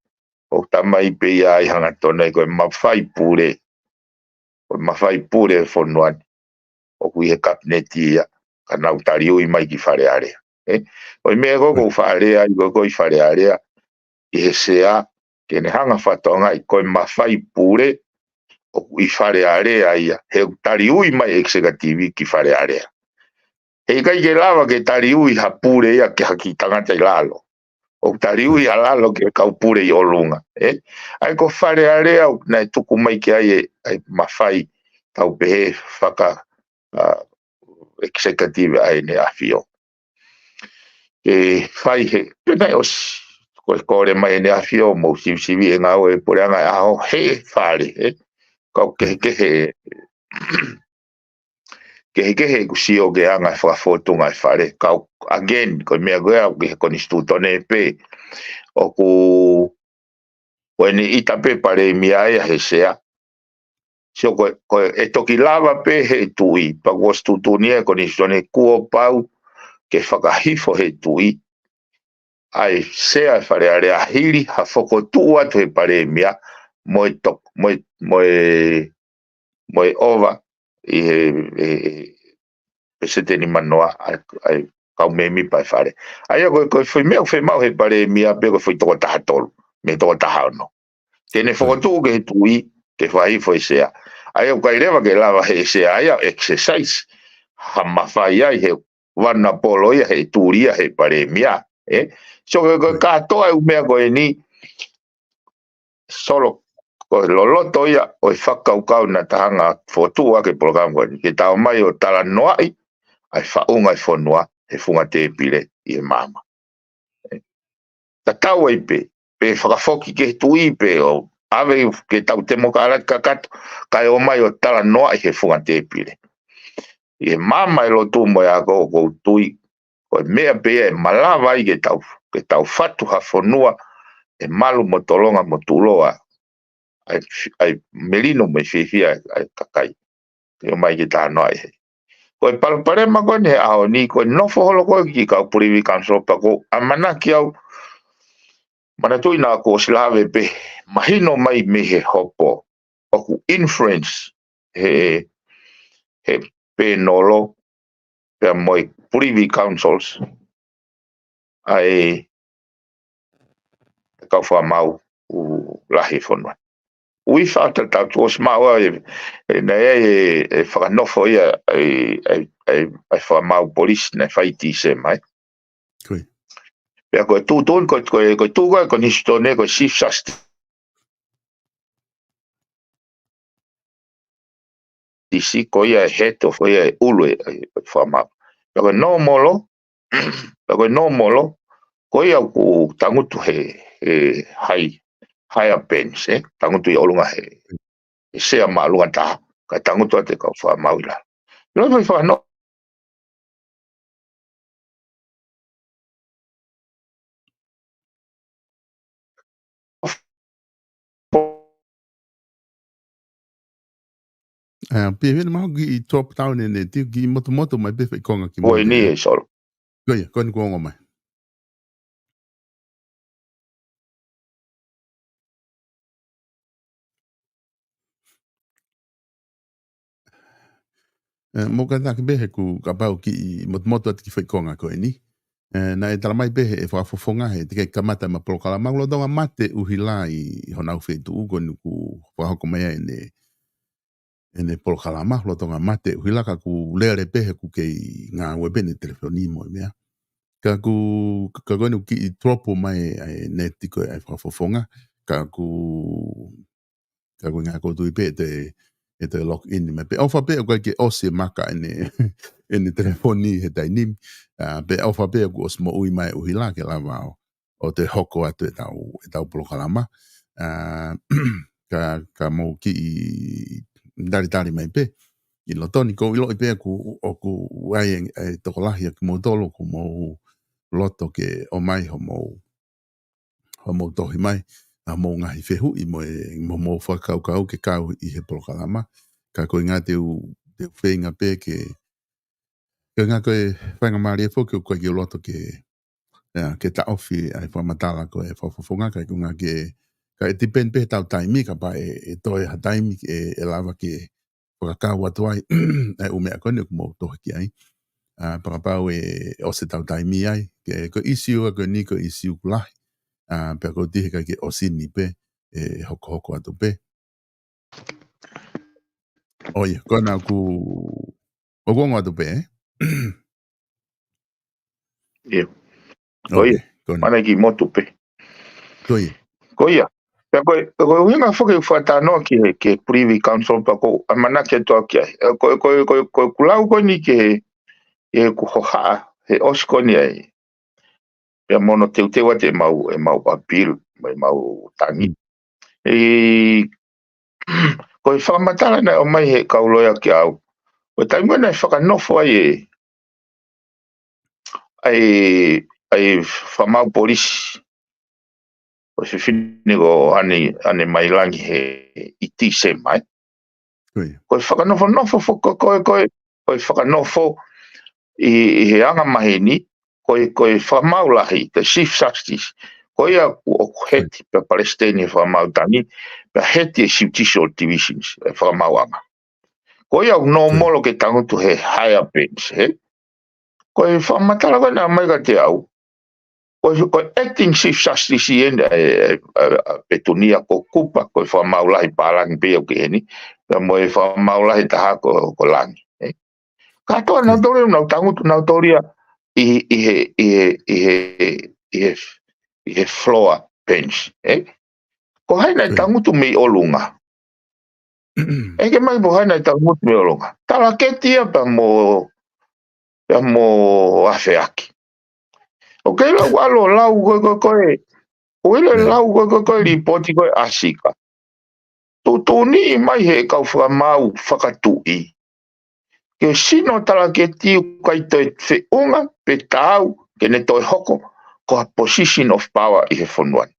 ʻOku talamai pē ia ʻi he hangatonu ko e mafai pule, ko e mafai pule e fonua ni ʻoku ʻi he kapineti ia, ka nau taliui mai ki Fale Alea. Ē? Ko e meʻa ko ē ʻoku faʻa lea ai ko ē ʻi Fale Alea, ʻi he sea, ke ne hanga ʻo fakatokangaʻi ko e mafai pule ʻoku ʻi Fale Alea ia, he ʻoku taliui mai executive ki Fale Alea. Heʻikai ke lava ke taliui ha pule ia ki ha kiʻi tangata ʻi lalo. ʻOku taliui ʻa lalo ki he kau pule ʻi ʻolunga. Ē? ʻA ia ko Fale Alea ʻoku nau tuku mai ki ai e, ʻa e mafai tau pehē faka, a, executive ʻa ʻEne ʻAfio. Ke fai he, pea naʻe ʻosi, ko e kole mai ʻEne ʻAfio, mou sivisiviʻi e ngāue ʻa e puleʻanga ʻi he ʻaho he Fale, ē? Kau kehekehe, kehekehe ʻeku sio ki he anga e fakafōtunga ʻa e Fale. Kau, again, ko e meʻa ko ē ʻoku ʻi he konisitūtone pē. ʻOku, ko ʻene ʻita pē palēmia ia he sea. Sio ko e, ko e toki lava pē he tuʻi, pea kuo ʻosi tuʻutuʻuni e konisitūtone kuo pau ke fakahifo he tuʻi ʻa e sea ʻa e Fale Alea hili ha fokotuʻu atu he palēmia mo e tok-, mo e, mo e, mo e ʻova ʻi he, he, he peseti ʻe nimanoa ʻa e, ʻa e kau mēmipa ʻa e Fale. ʻA ia ko e, ko e foʻi meʻa ʻoku fiemaʻu he palēmia pē ko e foʻi toko taha tolu, mei he toko taha ono. Ke ne fokotuʻu ki he tuʻi, ke fakahifo e sea. ʻA ia ʻoku ʻikai leva ke lava he sea ia ʻo exercise ha mafai ai he vana polo ia he tuli ia he palēmia. Ē? So ko e, ko e kātoa e ʻū meʻa ko eni, solo ko e loloto ia ʻo e fakakaukau naʻa ta hanga ʻo fokotuʻu ʻaki e polokalama ko eni. Ke tau ō mai ʻo talanoaʻi ʻa e faʻunga ʻo e fonua he funga tēpile ʻi he maama. Ē? Tatau ai pē, pe fakafoki ki he tuʻi pe ʻo ʻave ke tau temokalati kakato, kae ō mai ʻo talanoaʻi he funga tēpile. ʻI he maama ʻo e lotu mo e ako ʻoku ou tui, ko e meʻa pē ia ʻe malava ai ke tau, ke tau fatu ha fonua ʻe malu mo tolonga mo tuʻuloa ʻa e, ʻa e melino mo e fiefia ʻa e kakai. Ke ō mai ke talanoaʻi he. Ko e palopalema ko eni he ʻaho ni, ko e nofo holo ko ē ki he kau Privy Council pea ʻoku ou ʻamanaki au, manatuʻi naʻa ku ʻosi lave pē, mahino mai mei he hopo ʻoku influence he, he pēnolo pea mo e Privy Councils ʻa e kau fakamaau ʻoku lahi he fonua. ʻUi fa ta tau tuʻu ʻosi maʻu ʻa e, e, naʻe ʻi ai e, e fakanofo ia ʻa e, ʻa e, ʻa e, ʻa e fakamaau polisi naʻe fai Tīsema, ē. Ko ia. Pea ko e tuʻutuʻuni, ko e, ko e, ko e tuʻu ko ē, ko e konisitūtone, ko e Chief Justice. Tisi ko ia e head of, ko ia e ʻulu e, e, e fakamaau. Pea ko e normal law, pea ko e normal law, ko ia ʻoku tangutu he, he high, higher bench, ē? Tangutu ʻi ʻolunga he, he sea māʻolunga taha, kae tangutu atu e kau fakamaau ʻi lalo. Lo fai fakano- ʻA, pea hena mau kiʻi drop down ʻene, tiu kiʻi motumotu mai pē foʻi konga ki mo eni e solo. Ko ia, ko eni kuo ongo mai. ʻE, mou kātaki pē he ʻoku kapau kiʻi motumotu atu kiʻi foʻi konga ko eni. ʻE, naʻe talamai pē he fakafofonga he teʻeki kamata ʻema polokalama, lolotonga mate ʻUhila ʻi honau feituʻu ko eni ʻoku fakahoko mai ai ʻene, ʻene polokalama, lolotonga mate ʻUhila ka ʻoku lele pē he ʻoku kei ngāue pē ʻene telefoni mo e meʻa. Ka ʻoku, ka ko eni ʻoku kiʻi drop mai ʻa e neti ko ē ʻa e fakafofonga, ka ʻoku, ka ʻoku ʻikai ke u tui pē ʻe toe, ʻe toe log in mai. Pea ʻofa pē ʻoku ʻikai ke ʻosi e maka ʻene, ʻene telefoni he taimi ni. ʻA, pea ʻofa pē ʻoku ʻosi moʻui mai ʻUhila ke lava ʻo, ʻo toe hoko atu ʻetau, ʻetau polokalama. ʻA, ka, ka mou kiʻi talitali mai pē. ʻI loto ni ʻoku ou ʻiloʻi pē ʻoku, ʻoku ʻi ai e, e tokolahi ʻa kimoutolu ʻoku mou loto ke ō mai hoʻomou, hoʻomou tohi mai, ʻa hoʻomou ngaahi fehuʻi mo e, mo hoʻomou fakakaukau ke kau ʻi he polokalama. Ka ko e ʻuhinga te u, te u feinga pē ke, ko e ʻuhinga ko e faingamālie foki ʻoku ʻikai ke u loto ke, ʻIa, ke taʻofi ʻa e fakamatala ko e fakafofonga, ka ʻoku ʻikai ke, ka ʻe depend pē he tau taimi, kapau ʻe, ʻe toe ha taimi ʻe, ʻe lava ke fakakau atu ai ʻa e ʻū meʻa ko eni ʻoku mou tohi ki ai. ʻA, pea kapau ʻe ʻosi e tau taimi ai, ke, ko e ʻīsiu ʻa ko eni ko e ʻīsiu ʻoku lahi. ʻA, pea ʻoku ou tui he ʻikai ke ʻosi ni pē, ʻe hokohoko atu pē. ʻO ia, ko ena ʻoku, ʻoku ongo atu pē, ē? ʻIo. Ko ia. ʻOkei, ko ena. Mana ki motu pē. Ko ia. Ko ia. Pea ko e, ko e ʻuhinga foki ʻoku fakatalanoa ki he, ki he Privy Council pea ʻoku ou ʻamanaki atu au ki ai. ʻE, ko e, ko e, ko e, ko e ʻeku lau ko eni ki he, ʻeku hohaʻa, he ʻosi ko eni ai. Pea mo hono teuteu atu ʻemau, ʻemau appeal, mo ʻemau tangi. Mm. ʻE, ko e fakamatala naʻe ʻomai he kau loea kiate au. Ko e taimi naʻe fakanofo ai ʻe, ʻa e, ʻa e fakamaau polisi. Ko e fefine ko ʻAne, ʻAne Mailangi he ʻi Tīsema, ē. Ko ia. Ko e fakanofonofo fo-, ko, ko, ko, ko e fakanofo ʻi, ʻi he anga maheni, ko e, ko e fakamaau lahi, the Chief Justice. Ko ia ʻoku, ʻoku heti pea palesiteni he fakamaau tangi, pea heti e judicial divisions, e fakamaauʻanga. Ko ia ʻoku nōmolo ke tangutu he higher bench, he? Ko e fakamatala ko ena mai kiate au. Ko, ko e acting Chief Justice ʻi heni, ʻa e, ʻa e, ʻa e, ʻa Petunia ko Kupa, ko e fakamaau lahi pālangi pē ia ʻoku ʻi heni, pea mo e fakamaau lahi taha ko, ko Langi, ē. Kātoa nautolu ia ʻoku nau tangutu, nautolu ia ʻi, ʻi he, ʻi he, ʻi he, ʻi he, ʻi he floor bench, ē. Ko hai naʻe tangutu mei ʻolunga? ʻEke mai pe ko hai naʻe tangutu mei ʻolunga. Talaketi ia pea mo, pea mo Afeaki. ʻOku ʻilo ʻoku ʻalu ʻo lau ko e, ko e, ko e. ʻOku ʻilo ʻe lau ko e, ko e, ko e lipooti ko e ʻa Sika. Tuʻutuʻuni mai he kau fakamaau fakatuʻi. Ke sino talaketi ʻoku ʻikai toe feʻunga pe taau ke ne toe hoko ko ha position of power ʻi he fonua ni.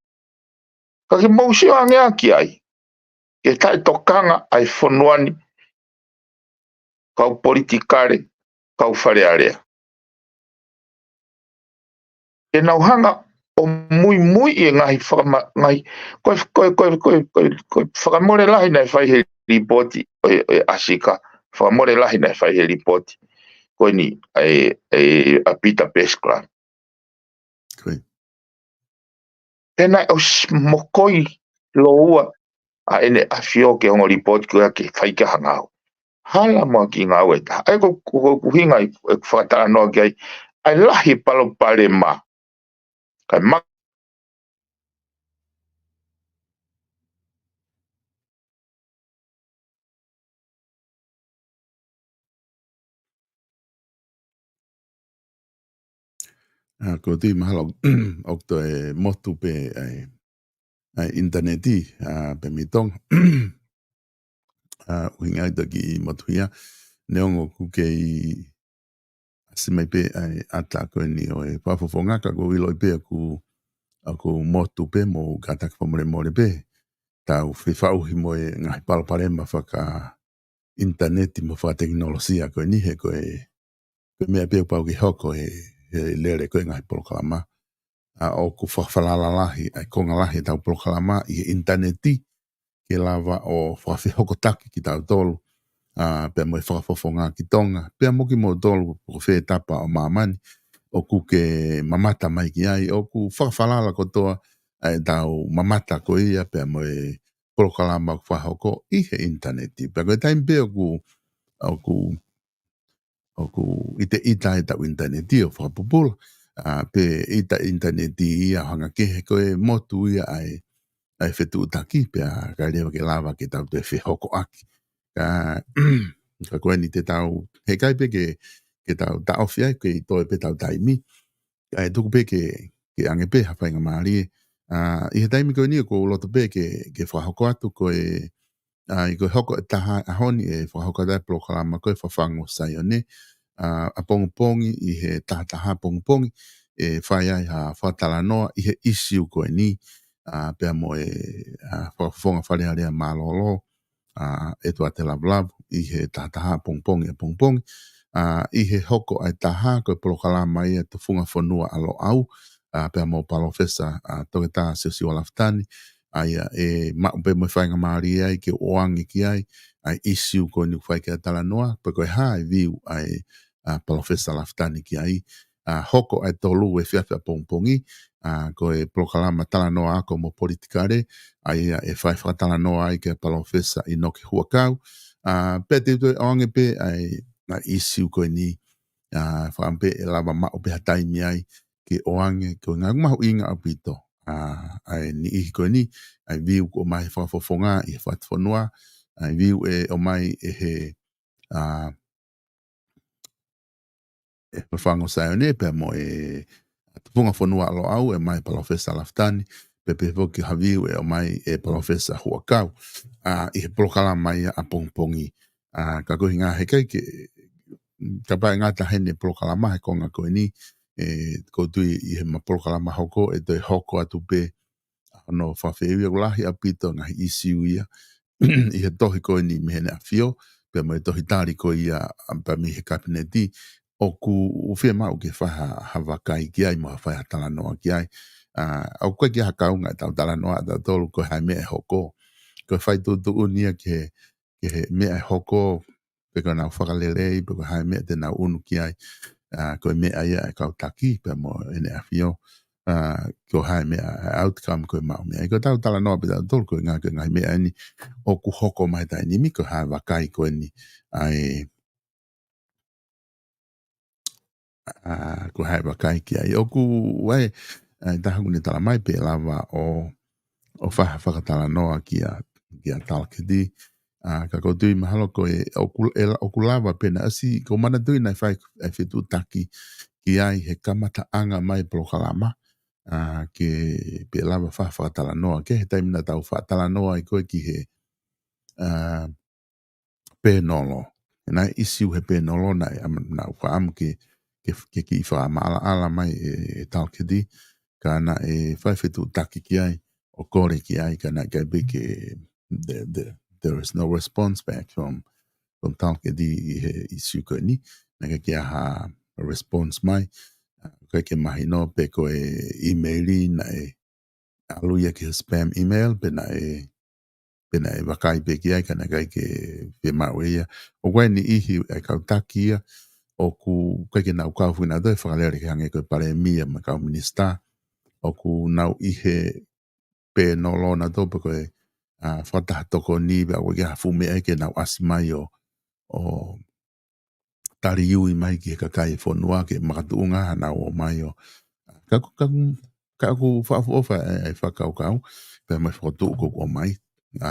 Ka ke mou sio ange ki ai, ke taʻetokanga ʻa e fonua ni, kau politikale, kau Fale Alea. Ke nau hanga ʻo muimui ʻi he ngaahi fakama-, ngaahi, ko e, ko e, ko e fakamole lahi naʻe fai he lipooti ʻo e, ʻo e ʻa Sika, fakamole lahi naʻe fai he lipooti ko eni ʻa e, ʻa e, ʻa Peter Pesclub. Ko ia. Pea naʻe ʻosi mokoi lōua ʻa ʻEne ʻAfio ki he ongo lipooti ko ia ke fai ki ai ha ngāue. Hala mo ha kiʻi ngāue ʻe taha. ʻA ia ko, ko, ko e ʻuhinga ʻeku fakatalanoa ki ai. ʻA e lahi e palopalema. Kae ma- ʻA, ʻoku ou tui mahalo ʻoku toe motu pē ʻa e, ʻa e ʻinitaneti, ʻa, pē mei Tonga. ʻA, ʻuhinga ia ʻoku toki motuhia. Neongo ʻoku kei ʻasi mai pē ʻa e ʻata ko eni ʻo e fakafofonga, ka ʻoku ou ʻilo pē ʻoku, ʻoku motu pē, mou kātaki fakamolemole pē. Tau fefaʻuhi mo e ngaahi palopalema fakaʻinitaneti mo fakatekinolosia ko eni he ko e, ko e meʻa pē ʻoku pau ke hoko he, he lele ko e ngaahi polokalama. ʻA, ʻoku fakafalala lahi ʻa e konga lahi ʻetau polokalama ʻi he ʻinitaneti, ke lava ʻo fakafehokotaki kitautolu, ʻa, pea mo e fakafofonga ki Tonga, pea mo kimoutolu pe ko fē tapa ʻo māmani ʻoku ke mamata mai ki ai, ʻoku fakafalala kotoa ʻa ʻetau mamata ko ia pea mo e polokalama ʻoku fakahoko ʻi he ʻinitaneti. Pea ko e taimi pē ʻoku, ʻoku ʻoku ʻiteʻita ʻetau ʻinitaneti ʻo fakapupula, ʻa, pe ʻita ʻinitaneti ia hanga kehe ko e motu ia ʻa e, ʻa e fetuʻutaki, pea kae leva ke lava ke tau toe fehokoʻaki. Ka, ka ko eni te tau, heʻikai pē ke, ke tau taʻofi ai, ke toe pē tau taimi. ʻA e tuku pē ke, ke ʻange pē ha faingamālie. ʻA, ʻi he taimi ko eni ʻoku ou loto pē ke, ke fakahoko atu ko e, ʻa, ʻi ko e hoko ʻe taha ʻaho ni ʻe fakahoko atu ʻa e polokalama ko e Fafangu ʻo Saione, ʻa, ʻapongipongi ʻi he taha taha pongipongi, ʻe fai ai ha fakatalanoa ʻi he ʻīsiu ko eni, ʻa, pea mo e, ʻa, fakafofonga Fale Alea mālōlō, ʻa, ʻEtuate Lavulavu ʻi he taha taha pongipongi ʻapongipongi. ʻA, ʻi he hoko ʻa e taha ko e polokalama ia Tufunga Fonua ʻa Loʻau, ʻa, pea mo Palōfesa, ʻa, Toketā Siosiua Lafitani, ʻa ia ʻe maʻu pē mo e faingamālie ai ke ʻoange ki ai ʻa e ʻīsiu ko eni ʻoku fai ki ai e talanoa, pe ko e hā e view ʻa e, ʻa, Palōfesa Lafitani ki ai. ʻA, hoko ʻa e tolu ʻo e efiafi ʻapongipongi, ʻa, ko e polokalama Talanoa Ako mo Politikale, ʻa ia ʻe fai fakatalanoa ai kia Palōfesa ʻInoke Huʻakau, ʻa, pea te u toe ʻoange pē ʻa e, ʻa e ʻīsiu ko eni, ʻa, fakaʻamu pē ʻe lava maʻu pē ha taimi ai ke ʻoange, ko e ʻuhinga ʻoku mahuʻinga ʻaupito, ʻa, ʻa e niʻihi ko eni, ʻa e view kuo ʻomai ʻe he fakafofonga ʻi he fakafonua, ʻa e view ʻe ʻomai ʻe he, ʻa, ʻe he Fanga Saione pea mo e Tufunga Fonua ʻo Loʻau ʻe ʻomai ʻe Palōfesa Lafitani, pea pehē foki ha view ʻe ʻomai ʻe Palōfesa Huʻakau, ʻa, ʻi he polokalama ia ʻapongipongi. ʻA, ka ko e ʻuhinga he ʻikai ke, kapau ʻe ngata heni e polokalama he konga ko eni, ʻe, ʻoku ou tui ʻi he ma polokalama hoko, ʻe toe hoko atu pē ʻa hono fakafehuʻi ʻoku lahi ʻaupito e ngaahi ʻīsiu ia ʻi he tohi ko eni mei Heʻene ʻAfio, pea mo e tohi tali ko ia, ʻa, pea mei he Kapineti, ʻoku ou fiemaʻu ke fai ha, ha vakai ki ai mo ha fai ha talanoa ki ai. ʻA, ʻoku ʻikai ke ʻi ai ha kaunga ʻetau talanoa ʻatautolu ko e hā e meʻa ʻe hoko. Ko e fai tuʻutuʻuni ia ki he, ki he meʻa ʻe hoko, pe ko ʻenau fakalelei, pe ko e hā e meʻa te nau ʻunu ki ai, ʻa, ko e meʻa ia ʻa e kau taki, pea mo ʻEne ʻAfio, ʻa, ko e hā e meʻa, ʻa e outcome ko e maʻu mei ai. Ko ʻetau talanoa pē ʻatautolu ko e ngaahi, ko e ngaahi meʻa eni ʻoku hoko mai he taimi ni, ko e hā e vakai ko eni, ʻa e, ʻa, ko e hā e vakai ki ai. ʻOku ʻi ai, ʻa, ʻa e taha ʻoku ne talamai pe ʻe lava ʻo, ʻo fai ha fakatalanoa kia, kia Talaketi. ʻA, ka ʻoku ou tui mahalo ko e, ʻoku, ʻe la-, ʻoku lava pē naʻa si, ʻoku ou manatuʻi naʻe fai ʻa e fetuʻutaki ki ai he kamataʻanga mai polokalama, ʻa, ke pe ʻe lava fai ha fakatalanoa, ki he taimi naʻa tau fakatalanoa ai ko ē ki he, ʻa, pēnolo. Naʻe ʻīsiu he pēnolo naʻe ʻam-, naʻa ku fakaʻamu ke, ke, ke kiʻi fakamaʻalaʻala mai ʻe, ʻe Talaketi, ka naʻe fai fetuʻutaki ki ai, ʻo kole ki ai, ka naʻe ʻikai pē ke, the, the, there is no response back from, from Talaketi ʻi he ʻīsiu ko eni, naʻe ʻikai ke ʻi ai ha response mai, ʻa, ʻikai ke mahino pe ko e ʻīmeili naʻe ʻalu ia ki he spam email, pe naʻe, pe naʻe vakai pē ki ai, ka naʻe ʻikai ke fiemaʻu ʻe ia. ʻOku ʻi ai e niʻihi ʻa e kau taki ia, ʻoku ʻikai ke nau kau foki nautolu he fakalele ki he hangē ko e Palēmia mo e kau minisitā. ʻOku nau ʻi he pēnolo nautolu pe ko e, ʻa, fakataha tokoni, pea ʻoku ʻikai ke ʻi ai ha fuʻu meʻa ke nau ʻasi mai ʻo, ʻo taliui mai ki he kakai e fonua ke makatuʻunga haʻanau ō mai ʻo. Ka ʻoku, ka ʻoku, ka ʻoku fakaʻofoʻofa ʻa e, ʻa e fakakaukau, pea mo e fokotuʻu ʻoku ʻomai. ʻA,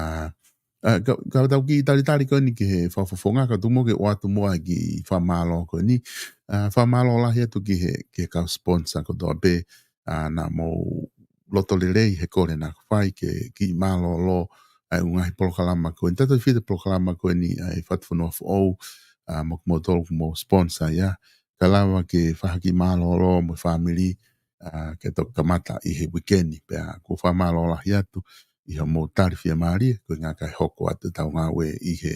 ʻa, ka, ka tau kiʻi talitali ko eni ki he fakafofonga, ka tuku muʻa ke u ʻoatu muʻa e kiʻi fakamālō ko eni. ʻA, fakamālō lahi atu ki he, ki he kau sponsor kotoa pē, ʻa, naʻa mou loto lelei he kole naʻa ku fai ke kiʻi mālōlō ʻa e ʻū ngaahi polokalama ko eni. Tautefito e polokalama ko eni ʻa e Fatufonua Foʻou, ʻa, mo kimoutolu ʻoku mou sponsor ia. Ka lava ke fai ha kiʻi mālōlō mo e fāmili, ʻa, ke toki kamata ʻi he uike ni. Pea ʻoku ou fakamālō lahi atu ʻi hoʻomou tali fiemālie, ko e ʻuhinga kae hoko atu ʻetau ngāue ʻi he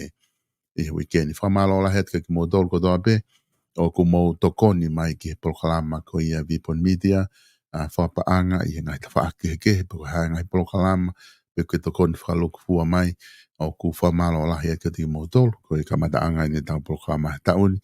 ʻi he uike ni. Fakamālō lahi atu kia kimoutolu kotoa pē ʻoku mou tokoni mai ki he polokalama ko ia Vipon Media, ʻa, fakapaʻanga ʻi he ngaahi tafaʻaki kehekehe, pe ko e hā e ngaahi polokalama, pe ko e tokoni fakalūkufua mai, ʻoku fakamālō lahi atu kia kimoutolu, ko e kamataʻanga eni ʻetau polokalama he taʻu ni,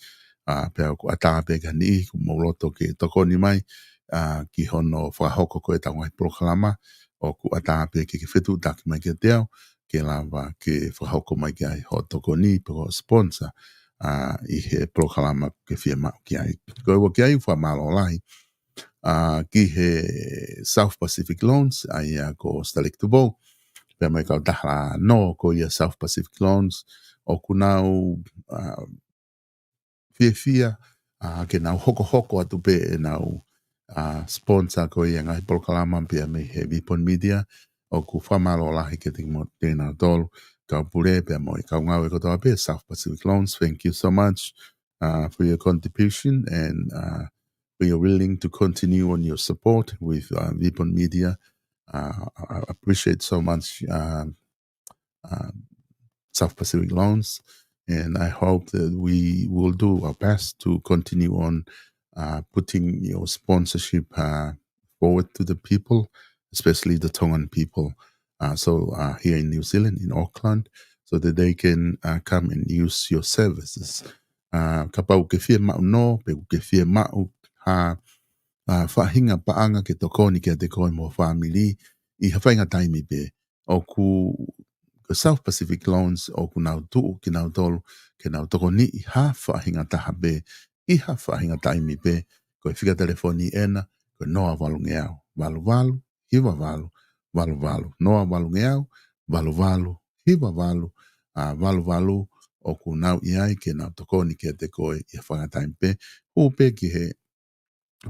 ʻa, pea ʻoku ʻatā pē ki ha niʻihi ʻoku mou loto ke tokoni mai, ʻa, ki hono fakahoko ko ē ʻetau ngaahi polokalama, ʻoku ʻatā pē ke, ke fetuʻutaki mai kiate au, ke lava ke fakahoko mai ki ai hoʻo tokoni pe ko hoʻo sponsor, ʻa, ʻi he polokalama ʻoku ke fiemaʻu ki ai. Ko e ua ki ai, fakamālō lahi, ʻa, ki he South Pacific Loans, ʻa ia ko Stalek Tupou, pea mo e kautaha nō ko ia South Pacific Loans, ʻoku nau, ʻa, fiefia, ʻa, ke nau hokohoko atu pē ʻenau, ʻa, sponsor ko ia ngaahi polokalama pea mei he Vipon Media, ʻoku fakamālō lahi kiate kimoutolu, kau pule pea mo e kau ngāue kotoa pē South Pacific Loans. Thank you so much, uh, for your contribution and, uh, for your willing to continue on your support with, uh, Vipon Media. Uh, I I appreciate so much, uh, uh, South Pacific Loans, and I hope that we will do our best to continue on, uh, putting your sponsorship, uh, forward to the people, especially the Tongan people. Uh, so uh, here in New Zealand, in Auckland, so that they can uh, come and use your services. Uh, kapau ʻoku ke fiemaʻu nō, pe ʻoku ke fiemaʻu ha uh, faʻahinga paʻanga ke tokoni kiate koe mo e fāmili ʻi ha faʻahinga taimi pē. ʻOku ko e South Pacific Loans ʻoku nau tuʻu kinautolu ke nau tokoniʻi ha faʻahinga taha pē ʻi ha faʻahinga taimi pē. Ko e fika telefoni ena, ko e noa valungeau, valu valu, hiva valu, valu valu, noa valungeau, valu valu, hiva valu, a, valu valu, ʻoku nau ʻi ai ke nau tokoni kiate koe ʻi ha faʻahinga taimi pē. Hū pē ki he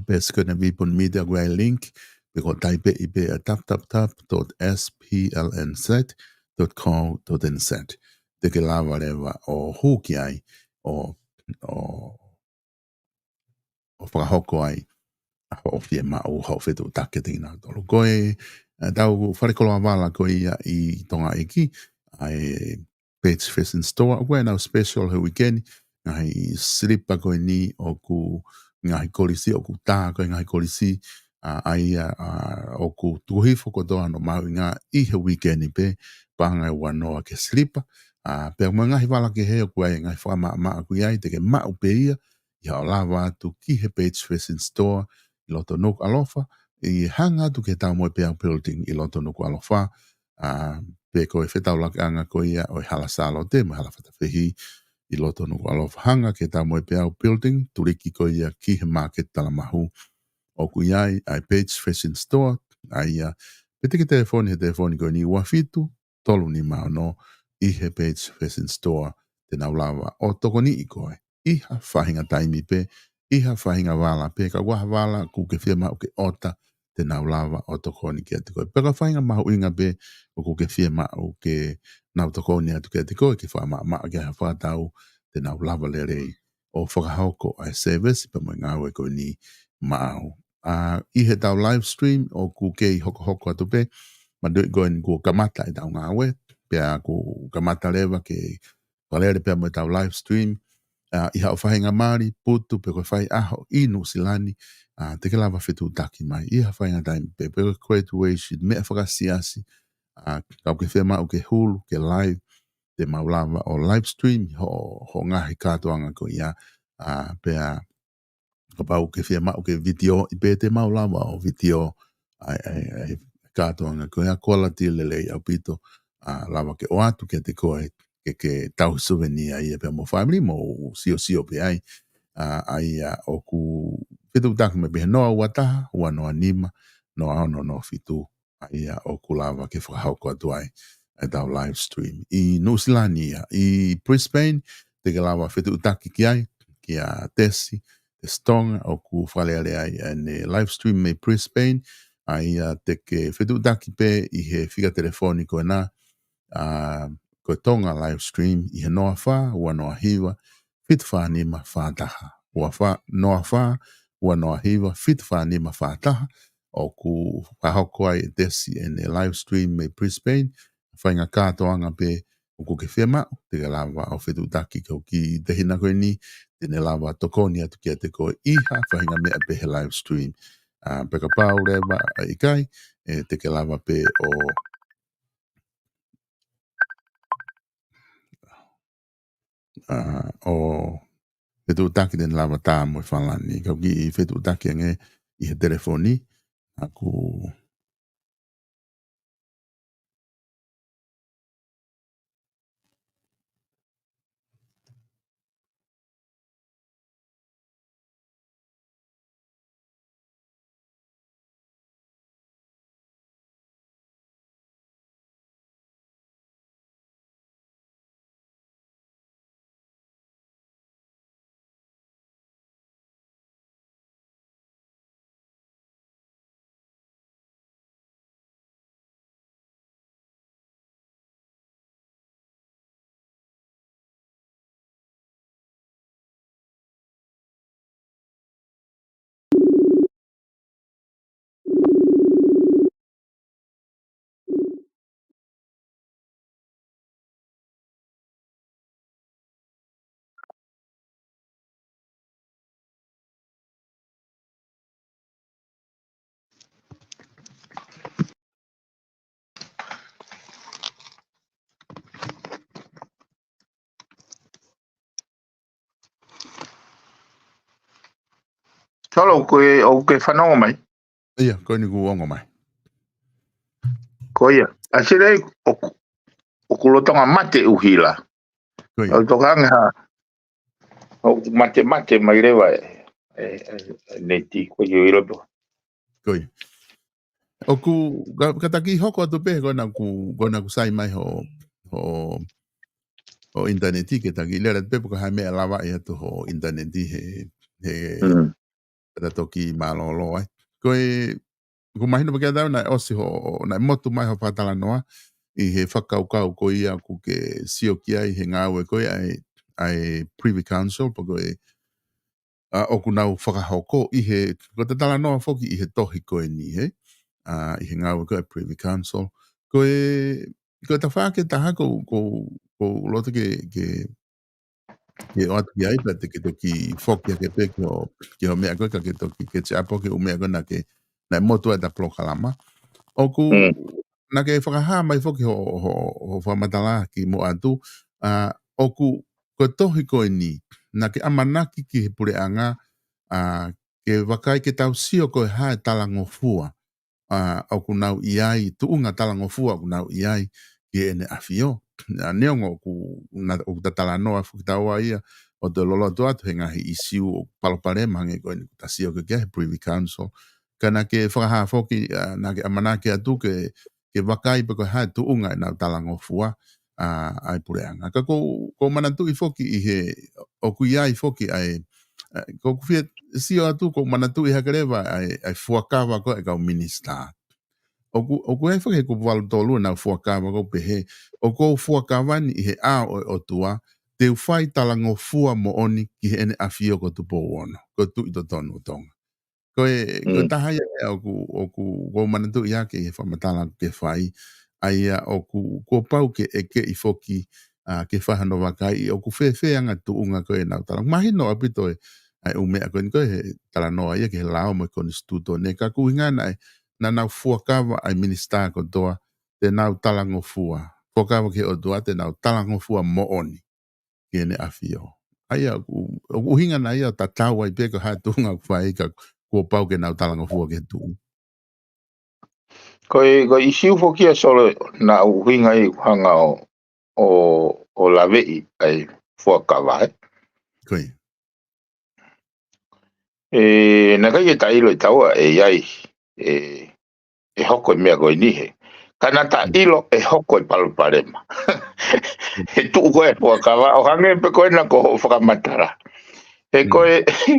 pē Sikonavi Pun Media ʻoku ʻi ai e link, pe ko e taipeʻi pē ʻa w w w dot s p l n z dot co dot n z. Te ke lava leva ʻo hū ki ai, ʻo, ʻo, ʻo fakahoko ai ʻa hoʻo fiemaʻu, hoʻo fetuʻutaki kiate kinautolu. Ko e, ʻa, tau fale koloa vala ko ia ʻi Tonga ʻEiki, ʻa e Page Fashion Store, ʻoku ʻi ai ʻenau special he weekend, ngaahi silipa ko eni ʻoku ngaahi kolisi, ʻoku tā ko e ngaahi kolisi, a, ʻa ia, a, ʻoku tuku hifo kotoa hono mahuʻinga ʻi he weekend pē, paʻanga ʻe ua noa ki he silipa, a, pea mo e ngaahi vala kehe ʻoku ʻi ai e ngaahi fakamaʻamaʻa ʻoku ʻi ai, te ke maʻu pē ia, ʻi haʻo lava atu ki he Page Fashion Store, ʻi loto Nukuʻalofa, ʻi hanga atu ki he Taumoepeau Building, ʻi loto Nukuʻalofa, a, pe ko e fetaulakiʻanga ko ia ʻo e Hala Sālote mo e Hala Fatafehi ʻi loto Nukuʻalofa, hanga ki he Taumoepeau Building, tuliki ko ia ki he Māketi Talamahu. ʻOku ʻi ai ʻa e Page Fashion Store, ʻa ia, pe te ke telefoni he telefoni ko eni ua fitu, tolu nima ono, ʻi he Page Fashion Store, te nau lava ʻo tokoniʻi koe ʻi ha faʻahinga taimi pē, ʻi ha faʻahinga vala pē, kapau ʻoku ʻi ai ha vala ʻoku ke fiemaʻu ke ʻota, te nau lava ʻo tokoni kiate koe. Pe ko ha faʻahinga mahuʻinga pē ʻoku ke fiemaʻu ke nau tokoni atu kiate koe, ke fakamaʻamaʻa ki ai ha fakatau, te nau lava lelei ʻo fakahoko ʻa e service pea mo e ngāue ko eni maʻau. A, ʻi heʻetau live stream ʻoku kei hokohoko atu pē, manatuʻi ko eni kuo kamata ʻetau ngāue, pea kuo kamata leva ke fakalele pea mo ʻetau live stream, a, ʻi haʻo faʻahinga mali, putu, pe ko e faiʻaho ʻi Nuʻusila ni, a, te ke lava fetuʻutaki mai ʻi ha faʻahinga taimi pē, pe ko e graduation, meʻa fakasiasi, a, kapau ʻoku ke fiemaʻu ke hulu, ke live, te mau lava ʻo live stream hoʻo, hoʻo ngaahi kātoanga ko ia, a, pea kapau ʻoku ke fiemaʻu ke vitiō, ʻi pē te mau lava ʻo vitiō ʻa e, ʻa e, ʻa e kātoanga ko ia, quality lelei ʻaupito, a, lava ke ʻoatu kiate koe, ke, ke tauhi souvenir ia pea mo e fāmili mo siosio pē ai, a, ʻa ia ʻoku fetuʻutaki mai pē he noa ua taha, ua noa nima, noa ono noa fitu, ʻa ia ʻoku lava ke fakahoko atu ai ʻetau live stream. ʻI Nuʻusila ni ia, ʻi Brisbane, te ke lava fetuʻutaki ki ai, kia Tesi, Tesi Tonga, ʻoku fakalele ai ʻene live stream mei Brisbane, ʻa ia te ke fetuʻutaki pē ʻi he fika telefoni ko ena, a, ko e Tonga live stream ʻi he noa fā, ua noa hiva, fitu fā nima fā taha. Ua fā, noa fā, ua noa hiva, fitu fā nima fā taha. ʻOku fakahoko ai ʻe Tesi ʻene live stream mei Brisbane, faʻahinga kātoanga pē ʻoku ke fiemaʻu, te ke lava ʻo fetuʻutaki ki he kiʻi tehina ko eni, te ne lava tokoni atu kiate koe ʻi ha faʻahinga meʻa pē he live stream. A, pea kapau leva ʻe ʻikai, ʻe, te ke lava pē ʻo a, ʻo fetuʻutaki te ne lava tā mo e falani. Ka u kiʻi fetuʻutaki ange ʻi he telefoni, ʻoku Solo, ko e, ʻoku ke fanongo mai? ʻIa, ko eni kuo ongo mai. Ko ia. ʻA Sile, ʻoku, ʻoku lolotonga mate ʻuhila. Ko ia. ʻOku tokanga ha, ʻoku mate mate mai leva e, e, e, e neti, ko ia ʻi loto. Ko ia. ʻOku, ka, ka taki hoko atu pē, ko ena ku, ko ena ku sai mai ho, ho, ho ʻinitaneti ke taki lele pē, pe ko e hā e meʻa lava ʻe ʻatu ho ʻinitaneti he, he, Mm. ka ta toki mālōlō ai. Ko e, ʻoku mahino pē ke tau naʻe ʻosi ho, naʻe motu mai ho fakatalanoa ʻi he fakakaukau ko ia ʻoku ke sio ki ai he ngāue ko ia ʻa e, ʻa e Privy Council, pe ko e, ʻa, ʻoku nau fakahoko ʻi he, ko ʻeta talanoa foki ʻi he tohi ko eni, he? ʻA, ʻi he ngāue ko ia ʻa e Privy Council. Ko e, ko e tafaʻaki ʻe taha ʻoku, ʻoku, ʻoku ou loto ke, ke, ke ʻoatu ki ai, pea te ke toki foki hake pē ki ho, ki ho meʻa ko ē ka ke toki ke te apo ki he ʻū meʻa ko ē naʻa ke, naʻe motu ai ʻeta polokalama. ʻOku, Mm. naʻa ke fakahā mai foki ho, ho, ho fakamatala kimuʻa atu, ʻa, ʻoku, ko e tohi ko eni, naʻa ke ʻamanaki ki he puleʻanga, ʻa, ke vakai ke tau sio ko e hā e talangofua, ʻa, ʻoku nau ʻi ai, tuʻunga talangofua ʻoku nau ʻi ai ki heʻene ʻafio. ʻA, neongo ʻoku, na, ʻoku ta talanoa foki taua ia, ʻo te loloto atu he ngaahi ʻīsiu ʻoku palopalema hangē ko eni ʻoku ta sio ki ai he Privy Council. Ka naʻa ke fakahā foki, ʻa, naʻa ke ʻamanaki atu ke, ke vakai pe ko e hā e tuʻunga ʻenau talangofua, ʻa, ʻa e puleʻanga. Ka ʻoku, ʻoku ou manatuʻi foki ʻi he, ʻoku ʻi ai foki ʻa e, ʻa, ʻoku ou fie sio atu ʻoku ou manatuʻi hake leva ʻa e, ʻa e fuakava ko ē ʻa e kau minisitā. ʻOku, ʻoku ʻi ai foki he kupu valu tolu ʻenau fuakava ʻoku pehē, ʻoku ou fuakava ni ʻi he ʻao ʻo e ʻOtua, te u fai talangofua moʻoni ki heʻene ʻafio ko Tupou Ono, ko e Tuʻi Totonu ʻo Tonga. Ko e, ko e Mm. taha ia ʻoku, ʻoku, ʻoku ou manatuʻi hake ʻi he fakamatala ʻoku ke fai, ʻa ia ʻoku, kuo pau ke ʻekeʻi foki, ʻa, ke fai hano vakaiʻi ʻoku fēfē anga tuʻunga ko ē ʻenau tala. Mahino ʻaupito e, ʻa e ʻū meʻa ko eni ko e he talanoa ia ki he lao mo e konisitūtone, ka ʻoku ʻuhinga naʻe, naʻa nau fuakava ʻa e minisitā kotoa, te nau talangofua. Fuakava ki he ʻOtua, te nau talangofua moʻoni ki heʻene ʻafio. ʻA ia, ʻoku, ʻoku ʻuhinga naʻa ia ʻo tatau ai pē ko e hā e tuʻunga ʻoku fai ka kuo pau ke nau talangofua ki he tuʻi. Ko e, ko e ʻīsiu foki ia Solo naʻa ku ʻuhinga ai ʻoku hanga ʻo, ʻo, ʻo laveʻi ʻa e fuakava, ē? Ko ia. ʻE, naʻe ʻikai ke ta ʻilo ʻe taua ʻe ʻi ai, ʻe, ʻe hoko e meʻa ko eni he. Ka naʻa ta Mm. ʻilo ʻe hoko e palopalema. He tuʻu ko ē fuakava, ʻo hangē pē ko ena ko hoʻo fakamatala. He ko Mm. e,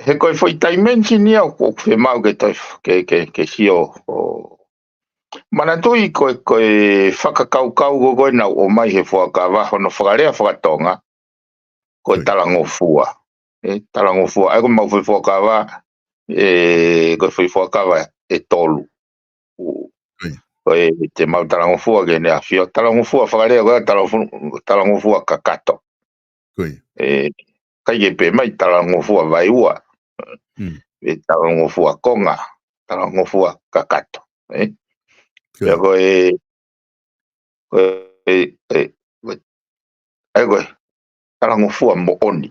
he ko e foʻi dimension ia ʻoku, ʻoku fiemaʻu ke toe, ke, ke, ke sio ʻo, manatuʻi ko e, ko e fakakaukau ko ē naʻe ʻomai he fuakava, hono fakalea fakatonga, ko e Ko ia. talangofua. ʻE, talangofua. ʻA ia ko ʻemau foʻi fuakava, ʻe, ko e foʻi fuakava ʻe tolu. ʻU, Ko ia. ko e te mau talangofua ki heʻene ʻafio. Talangofua fakalea ko ē, talangofu-, talangofua kakato. Ko ia. ʻE, ʻikai ke pehē mai talangofua vaeua. Mm. ʻE talangofua konga, talangofua kakato. ʻE? Ko ia. Pea ko e, ko e, e, e, ʻa ia ko e talangofua moʻoni.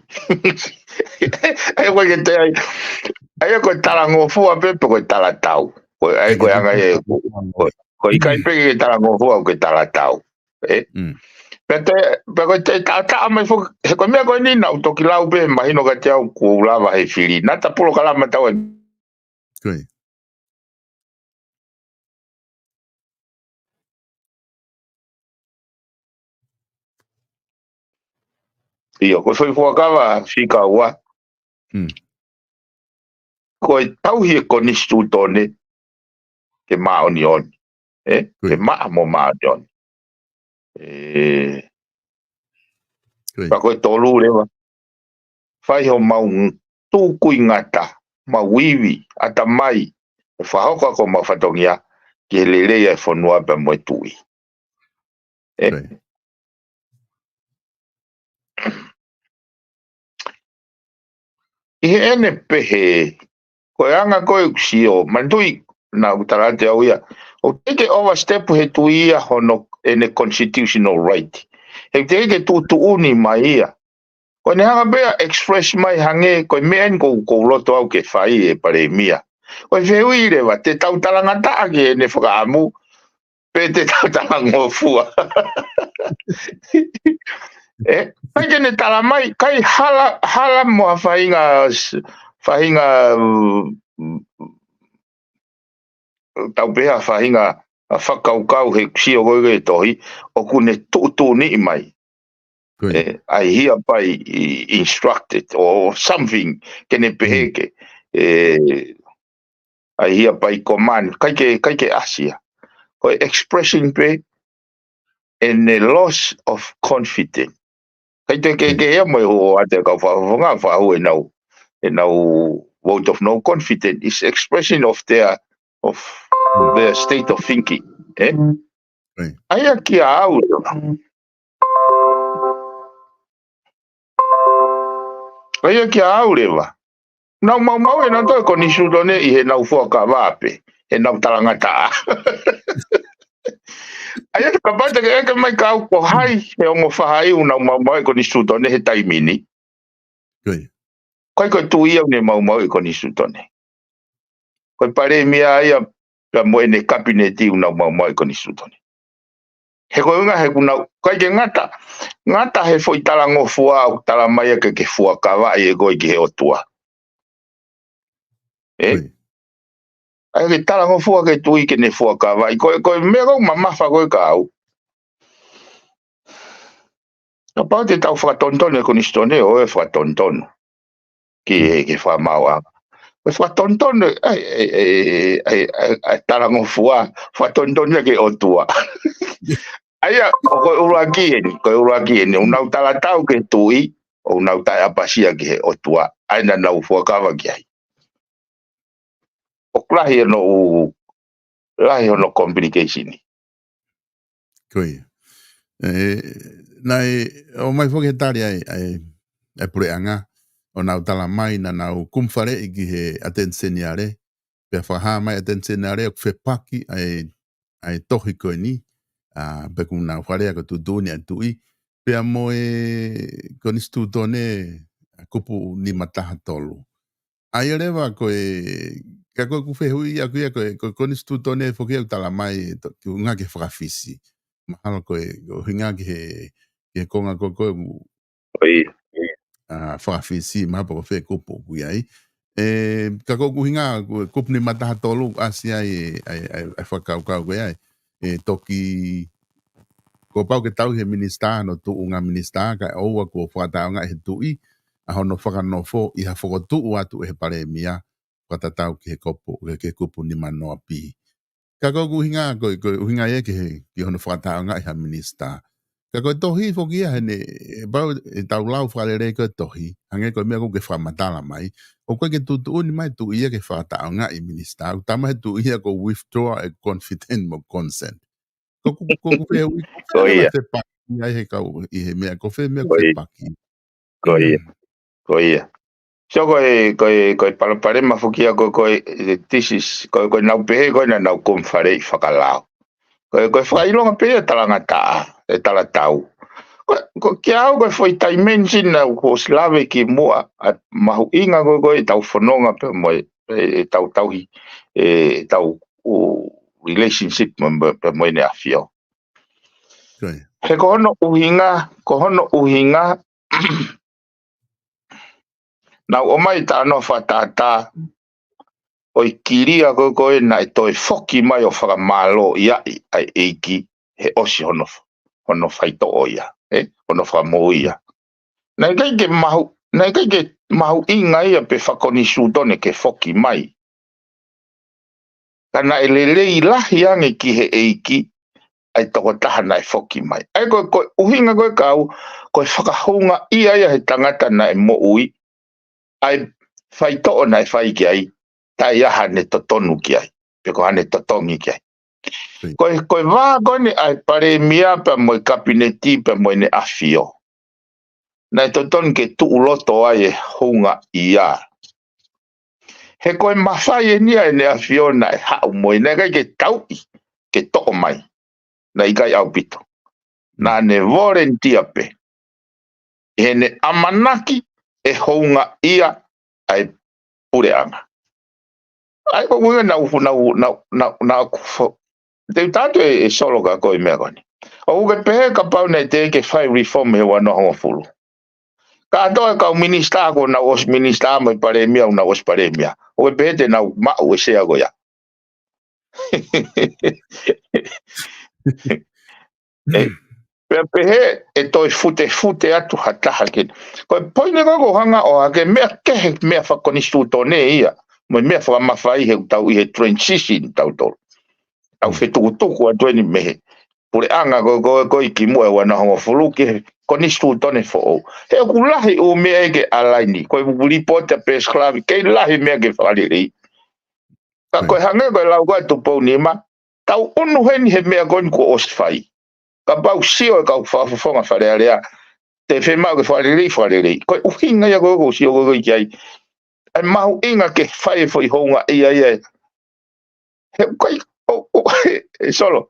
ʻA ia ko e ke te ai, ʻa ia ko e talangofua pē pe ko e talatau. Ko e, ʻa ia ko e anga e, ko, ko, ko e ʻikai pē ke talangofua ʻoku ke talatau. ʻE? Mm. Pea te, pea ko e te taʻataʻa mai foki, he ko e meʻa ko eni naʻa ku toki lau pē, mahino kiate au kuo u lava he fili. Naʻa ta polokalama taua. Ko ia. ʻIo, ko e foʻi fuakava fika ua. Mm. Ko e tauhi e konisitūtone ke māʻoniʻoni. ʻE? Ko ia. Ke maʻa mo māʻoniʻoni. ʻE, Ko ia. pea ko e tolu leva. Fai homau tukui ngata, mau ivi, ʻatamai, ʻo fakahoko ʻaki homau fatongia, ki he lelei ʻa e fonua pea mo e tuʻi. ʻE? Ko ia. ʻI heʻene pehē, ko e anga ko ē ʻoku sio, manatuʻi naʻa ku tala atu ʻe au ia, ʻoku teʻeki overstep he tuʻi ia hono ʻene constitutional right. He teʻeki ke tuʻutuʻuni mai ia. Ko ʻene hanga pē ʻo express mai hangē ko e meʻa eni ʻoku ou loto au ke fai ʻe Palēmia. Ko e fehuʻi leva, te tau talangataʻa ki heʻene fakaʻamu, pe te tau talangofua. ʻE, ʻikai ke ne tala mai, ʻikai hala, hala mo ha faʻahinga, faʻahinga, mm, tau pehē ha faʻahinga, ʻa, fakakaukau he sio ko ē ki he tohi, ʻoku ne tuʻutuʻuni mai. Ko ia. ʻE, I hereby instructed or something, ke ne pehē ke, ʻe, I hereby command, ʻikai ke, ʻikai ke ʻasi ia. Ko e expression pē, and a loss of confidence. ʻIkai te ke, ke ia mo e ʻoatu e kau fakafofonga, fakahū ʻenau, ʻenau vote of no confidence is expression of their, of their state of thinking. ʻE? Ko ia. ʻA ia kia au leva. ʻA ia kia au leva. Nau maumauʻi ʻe nautolu e konisitūtone ʻi heʻenau fuakava pē, heʻenau talangataʻa. ʻA ia kapau te ke ʻeke mai kia au ko hai he ongo faʻahi ʻoku nau maumauʻi e konisitūtone he taimi ni. Ko ia. ʻIkai ko e tuʻi ia ʻoku ne maumauʻi e konisitūtone. Ko e Palēmia ia pea mo ʻene kapineti ʻoku nau maumauʻi e konisitūtone. He ko e ʻuhinga he ʻoku nau, ʻikai ke ngata, ngata he foʻi talangofua ʻoku tala mai ia ke ke fuakavaʻi ʻe koe ki he ʻOtua. ʻE? Ko ia. ʻA ia ke talangofua ki he tuʻi ke ne fuakavaʻi. Ko e, ko e meʻa ʻoku ou mamafa ko ē kia au. Kapau te tau fakatonutonu e konisitūtone ʻo e fakatonutonu ki he, ki he fakamaauʻanga. Ko e fakatonutonu, ʻa e, ʻa e, ʻa e, ʻa e, ʻa e talangofua, fakatonutonu ia ki he ʻOtua. ʻA ia, ʻo ko e ʻuluaki eni, ko e ʻuluaki eni, ʻoku nau talatau ki he tuʻi, ʻoku nau taʻeʻapasia ki he ʻOtua, ʻa ia naʻa nau fuakava ki ai. ʻOku lahi hono ʻū, lahi hono complication. Ko ia. ʻE, naʻe ʻomai foki he tali ʻa e, ʻa e, ʻa e puleʻanga, ʻo nau tala mai naʻa nau kumufaleʻi ki he ʻAteni Seniale, pea fakahā mai ʻAteni Seniale ʻoku fepaki ʻa e, ʻa e tohi ko eni, ʻa, pea ʻoku nau faleʻi ko e tuʻutuʻuni ʻa e tuʻi, pea mo e konisitūtone, ʻa, kupu nima taha tolu. ʻA ia leva ko e, ka ko ʻeku fehuʻi ʻaʻaku ia ko e, ko e konisitūtone foki ʻoku tala mai, ʻoku ʻuhinga ki he fakafisi. Mahalo ko e, ʻoku ʻuhinga ki he, ki he konga ko ē ko ē ʻoku, ʻa, fakafisi, mahalo pē ko fē kupu ʻoku ʻi ai. ʻE, ka ko ʻeku ʻuhinga, ko e kupu nima taha tolu ʻasi ai, ʻa e, ʻa e, ʻa e fakakaukau ko ia. ʻE, toki, kuo pau ke tauhi ʻe he minisitā hono tuʻunga minisitā, kae ʻoua kuo fakataʻeʻaongaʻi ʻe he tuʻi ʻa hono fakanofo ʻi ha fokotuʻu atu ʻe he Palēmia, fakatatau ki he kupu, ki he kupu nima noa B. Ka ko ʻeku ʻuhinga, ko e, ko e ʻuhinga ia ki he, ki hono fakataʻeʻaongaʻi ha minisitā. Ka ko e tohi foki ia heni, ʻe pau ʻe tau lau fakalelei ko e tohi, hangē ko e meʻa ʻoku ke fakamatala mai, ʻoku ʻikai ke tuʻutuʻuni mai tuʻi ia ke fakataʻeʻaongaʻi minisitā, ʻoku tala mai he tuʻi ia ʻoku withdraw e confidence mo consent. Ko ʻeku, ko ʻeku fehuʻi, ko fē Ko meʻa ia. fepaki ai he kau, ʻi he meʻa, ko fē meʻa Ko ia. fepaki. Ko ia. Ko ia. So ko e, ko e, ko e palopalema foki ia ko, ko e, this is, ko, ko e nau pehē, ko e naʻa nau kumufaleʻi fakalao. Ko e, ko e fakaʻilonga pē ia talangataʻa, ʻe talatau. Ko, ko kia au ko e foʻi dimension naʻa ku ʻosi lave ki muʻa, ʻa e mahuʻinga ko, ko e tau fononga pē mo e, ʻe, ʻe tau tauhi, ʻe, ʻe tau ʻū relationship mo, mo, pē mo ʻEne ʻAfio. Ko ia. He ko hono ʻuhinga, ko hono ʻuhinga, nau ʻomai talanoa fakatātā, ʻo e kilia ko, ko e naʻe toe foki mai ʻo fakamālō ia ʻi, ʻa e ʻEiki, he ʻosi hono, hono faitoʻo ia, ʻe, hono fakamoʻui ia. Naʻe ʻikai ke mahu, naʻe ʻikai ke mahuʻinga ia pe fakakonisitūtone ke foki mai. Ka naʻe lelei lahi ange ki he ʻEiki, ʻa e tokotaha naʻe foki mai. ʻA ia ko, ko e ʻuhinga ko e kau, ko e fakahoungaʻia ia he tangata naʻe moʻui, ʻa e faitoʻo naʻe fai ki ai, taʻe ʻi ai haʻane totonu ki ai, pe ko haʻane totongi ki ai. Ko e, ko e vā ko eni ʻa e Palēmia pea mo e Kapineti pea mo ʻEne ʻAfio. Naʻe totonu ke tuʻu loto ai e houngaʻia. He ko e mafai eni ʻa ʻEne ʻAfio naʻe haʻu mo ia, naʻe ʻikai ke tauʻi, ke toʻo mai. Naʻe ʻikai ʻaupito. Naʻa ne volunteer pē. ʻi heʻene ʻamanaki ʻe houngaʻia ʻa e puleʻanga. ʻA ia ko e ʻuhinga naʻa ku, naʻa ku, naʻa ku, naʻa ku fo-, te u tatu ʻe, ʻe Solo ka ko e meʻa ko eni. ʻOku ke pehē kapau naʻe teʻeki ke fai reform he ua noa hongofulu. Kātoa e kau minisitā kuo nau ʻosi minisitā mo e palēmia kuo nau ʻosi palēmia. ʻOku ke pehē te nau maʻu e sea ko ia. ʻE, pea pehē ʻe toe futefute atu ha taha ke. Ko e poini ko ē ʻoku ou hanga ʻo ʻai ke meʻa kehe, meʻa fakakonisitūtone ia. Mo e meʻa fakamafai he ʻoku tau ʻi he transition tautolu. Tau fetukutuku atu eni mei he puleʻanga ko, ko, ko ē kimuʻa ʻi he ua noa hongofulu ki he konisitūtone foʻou. He ʻoku lahi ʻū meʻa ia ke alaini. Ko e lipooti ʻa Pēsi Kalavi, kei lahi meʻa ke fakalelei. Ka ko e hangē ko e lau ko ē ʻa Tupou Nima, tau ʻunu heni he meʻa ko eni kuo ʻosi fai. Kapau sio e kau fakafofonga Fale Alea, te fiemaʻu ke fakalelei, fakalelei. Ko e ʻuhinga ia ko ē ʻoku ou sio ko ē ki ai. ʻA e mahuʻinga ke fai e foʻi houngaʻia ia. He ʻoku ʻikai, ʻo, ʻo, ʻe Solo.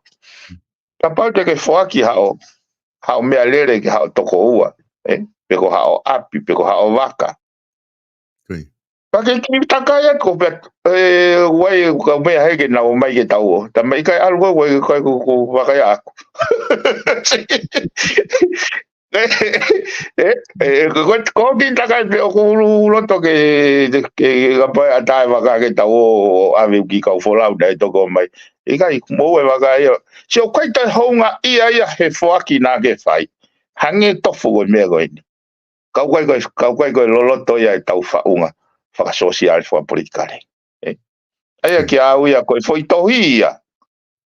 Kapau te ke foaki haʻo, haʻo meʻalele ki haʻo tokoua, ē? Pe ko haʻo ʻapi, pe ko haʻo vaka. Ka ke kiʻi takai atu ko pea, ē, ʻoku ʻi ai e kau meʻa hē ke nau ō mai ke tau ō. Tama ʻikai ʻalu ko ē, ʻoku ʻikai ko, ko vaka ia ʻaʻaku. ʻE, ʻe, ʻe, ko, ko, ko kiʻi takai pē ʻoku ou loto ke, ke, ke kapau ʻe ʻatā e vaka ke tau ō ʻo ʻave ki he kau folau naʻe toki ō mai. ʻIkai, mou e vaka ia. Sio ʻoku ʻikai toe houngaʻia ia he foaki naʻa ke fai. Hangē tofu ko e meʻa ko eni. Ka ʻoku ʻikai ko e, ka ʻoku ʻikai ko e loloto ia ʻetau faʻunga fakasōsiale, fakapolitikale. ʻE. ʻA ia kia au ia ko e foʻi tohi ia.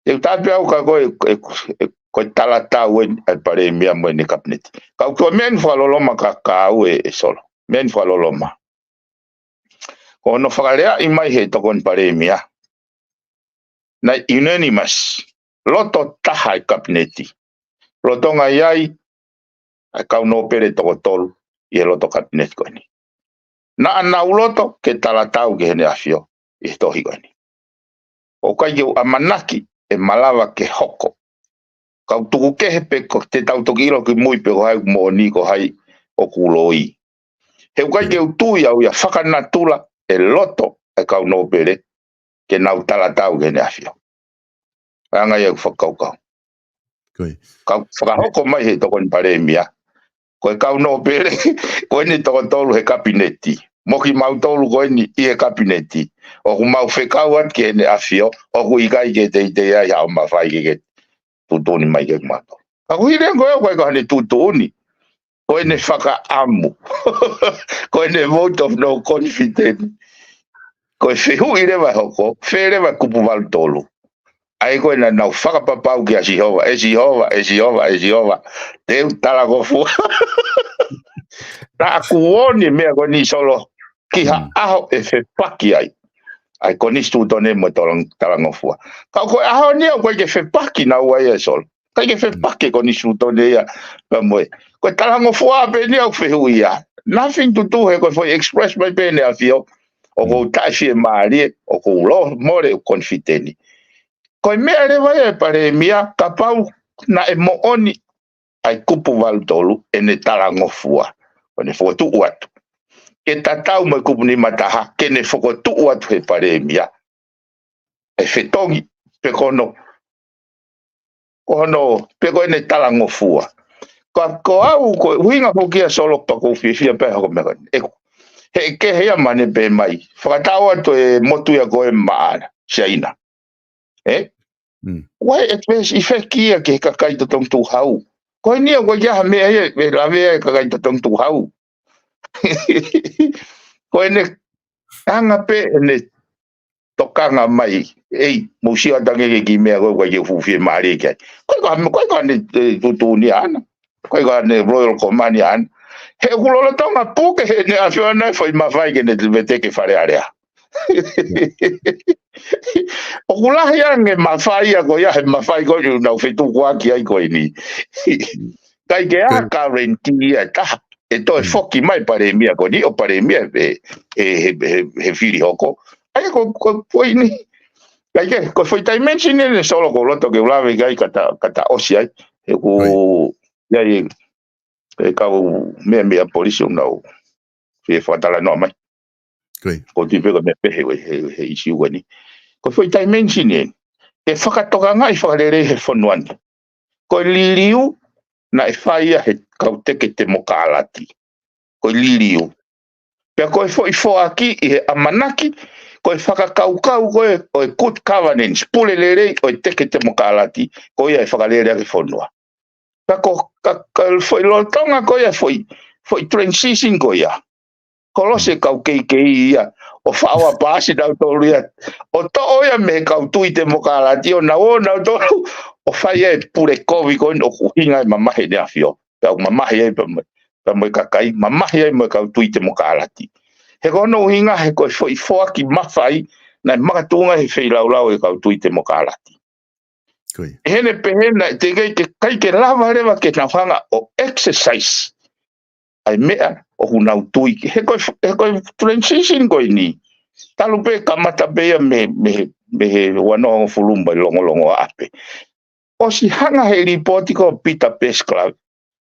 Te u tala pē au ka ko e, e, e, ko e talatau eni ʻa e palēmia mo ʻene kapineti. Ka ʻoku ko e meʻa eni fakaloloma ka, ka au ʻe, ʻe Solo. Meʻa eni fakaloloma. Ko hono fakaleaʻi mai he tokoni palēmia. Naʻe unanimous. Loto taha e kapineti. Lolotonga ʻi ai ʻa e kau nōpele toko tolu ʻi he loto kapineti ko eni. Naʻa nau loto ke talatau ki Heʻene ʻAfio ʻi he tohi ko eni. ʻOku ʻikai ke u ʻamanaki ʻe malava ke hoko. Kau tuku kehe pē ko te tau toki ʻilo ki mui pe ko hai ʻoku moʻoni, ko hai ʻoku loi. He ʻoku ʻikai ke u tui au ia fakanatula e loto e kau nōpele ke nau talatau ki Heʻene ʻAfio. Anga ia ʻeku fakakaukau. Kau fakahoko mai he tokoni palēmia. Ko e kau nōpele, ko eni toko tolu he kapineti. Mo kimautolu ko eni ʻi he kapineti. ʻOku mau fekau atu ki Heʻene ʻAfio, ʻoku ʻikai ke teitei ai haʻo mafai ke ke tuʻutuʻuni mai ke mato. Ka ko hile ko e, ko e ka hane tuʻutuʻuni. Ko ʻene fakaʻamu. Ko ʻene vote of no confidence. Ko e fehuʻi leva hoko, fē leva kupu valu tolu. ʻA ia ko ē naʻa nau fakapapau kia Sihova, ʻe Sihova, ʻe Sihova, ʻe Sihova. Te u talangofua. Naʻa ku ʻoni meʻa ko eni Solo. Ki ha ʻaho ʻe fepaki ai. ʻA e konisitūtone mo e talang-, talangofua. Ka ko e ʻaho ni ʻoku ʻikai ke fepaki naua ia ʻe Solo. ʻIkai ke fepaki e konisitūtone ia ka mo e. Ko e talangofua pē eni ʻoku fehuʻia. Nothing to do he ko e foʻi express mai pē ʻEne ʻAfio. ʻOku ou taʻefiemālie, ʻoku ou lō mole ʻoku confident. Ko e meʻa leva ia e palēmia kapau naʻe moʻoni ʻa e kupu valu tolu ʻene talangofua. Ko ʻene fokotuʻu atu. Ke tatau mo e kupu nima taha, ke ne fokotuʻu atu he palēmia. ʻE fetongi, pe ko hono, ko hono, pe ko ʻene talangofua. Ka ko au, ko e ʻuhinga foki ia Solo pea ʻoku ou fiefia pē hoko meʻa ko eni. ʻE, he ke hea mane pē mai. Fakatau atu e motu ia ko ē maʻa Siaina. ʻE? Why express effect ia ki he kakai totongi tuʻu hau? Ko eni ʻoku ʻikai ha meʻa ia, ʻe lave ai e kakai totongi tuʻu hau. Ko ʻene anga pē ʻene tokanga mai, ʻei, mou sio atu ange ki he kiʻi meʻa ko ē ʻoku ʻikai ke u fuʻu fiemālie ki ai. Ko e ka, ko e ka ne, e, tuʻutuʻuni ʻaʻana. Ko e ka ne Royal Command ʻaʻana. He ʻoku lolotonga puke ʻEne ʻAfio ʻana e foʻi mafai ke ne veteki Fale Alea. ʻOku lahi ange mafai ia ko ia he mafai ko eni ʻoku nau fetukuaki ai ko eni. ʻIkai ke ʻi ai ha guarantee ia ʻe taha. ʻE toe foki mai palēmia ko eni ʻo palēmia he, he, he, he, he fili hoko. ʻA ia ko, ko, ko eni. ʻIkai ke, ko e foʻi dimension eni Solo ʻoku ou loto ke u lave ki ai ka ta, ka ta ʻosi ai. He ʻoku, ʻi ai, Pe kau meʻa meʻa polisi ʻoku nau fie fakatalanoa mai. Ko ia. Ko e tui pē ko e meʻa pehē he, he, he issue ko eni. Ko e foʻi dimension eni. Ke fakatokangaʻi fakalelei he fonua ni. Ko e liliu naʻe fai ia he kau teke temokalati. Ko e liliu. Pea ko e foʻi foaki ʻi he ʻamanaki, ko e fakakaukau ko ē ʻo e good governance, pule lelei ʻo e teke temokalati, ko ia ʻe fakalele ʻaki e fonua. Ka ko, ka, ka foʻi lolotonga ko ia, foʻi, foʻi transition ko ia. Kolosi e kau keikei ia, ʻo faʻo ʻa paasi nautolu ia, ʻo toʻo ia mei he kau tui temokalati, ʻo nau ō nautolu, ʻo fai e pule kovi ko eni ʻoku ʻuhinga e mamahi ʻEne ʻAfio. Pea ʻoku mamahi ai pea mo, pea mo e kakai, mamahi ai mo e kau tui temokalati. He ko hono ʻuhinga he ko e foʻi foaki mafai, naʻe makatuʻunga he feilaulau e kau tui temokalati. Ko ia. ʻE heʻene pehē naʻe teʻeki ke kai ke lava leva ke nau hanga ʻo exercise ʻa e meʻa ʻoku nau tui ki. He ko e, he ko e transition ko eni. Talu pē kamata pē ia mei, mei, mei he ua noa hongofulu mai longolongoaʻa pē. ʻOsi hanga he lipooti ko Peter Pascalou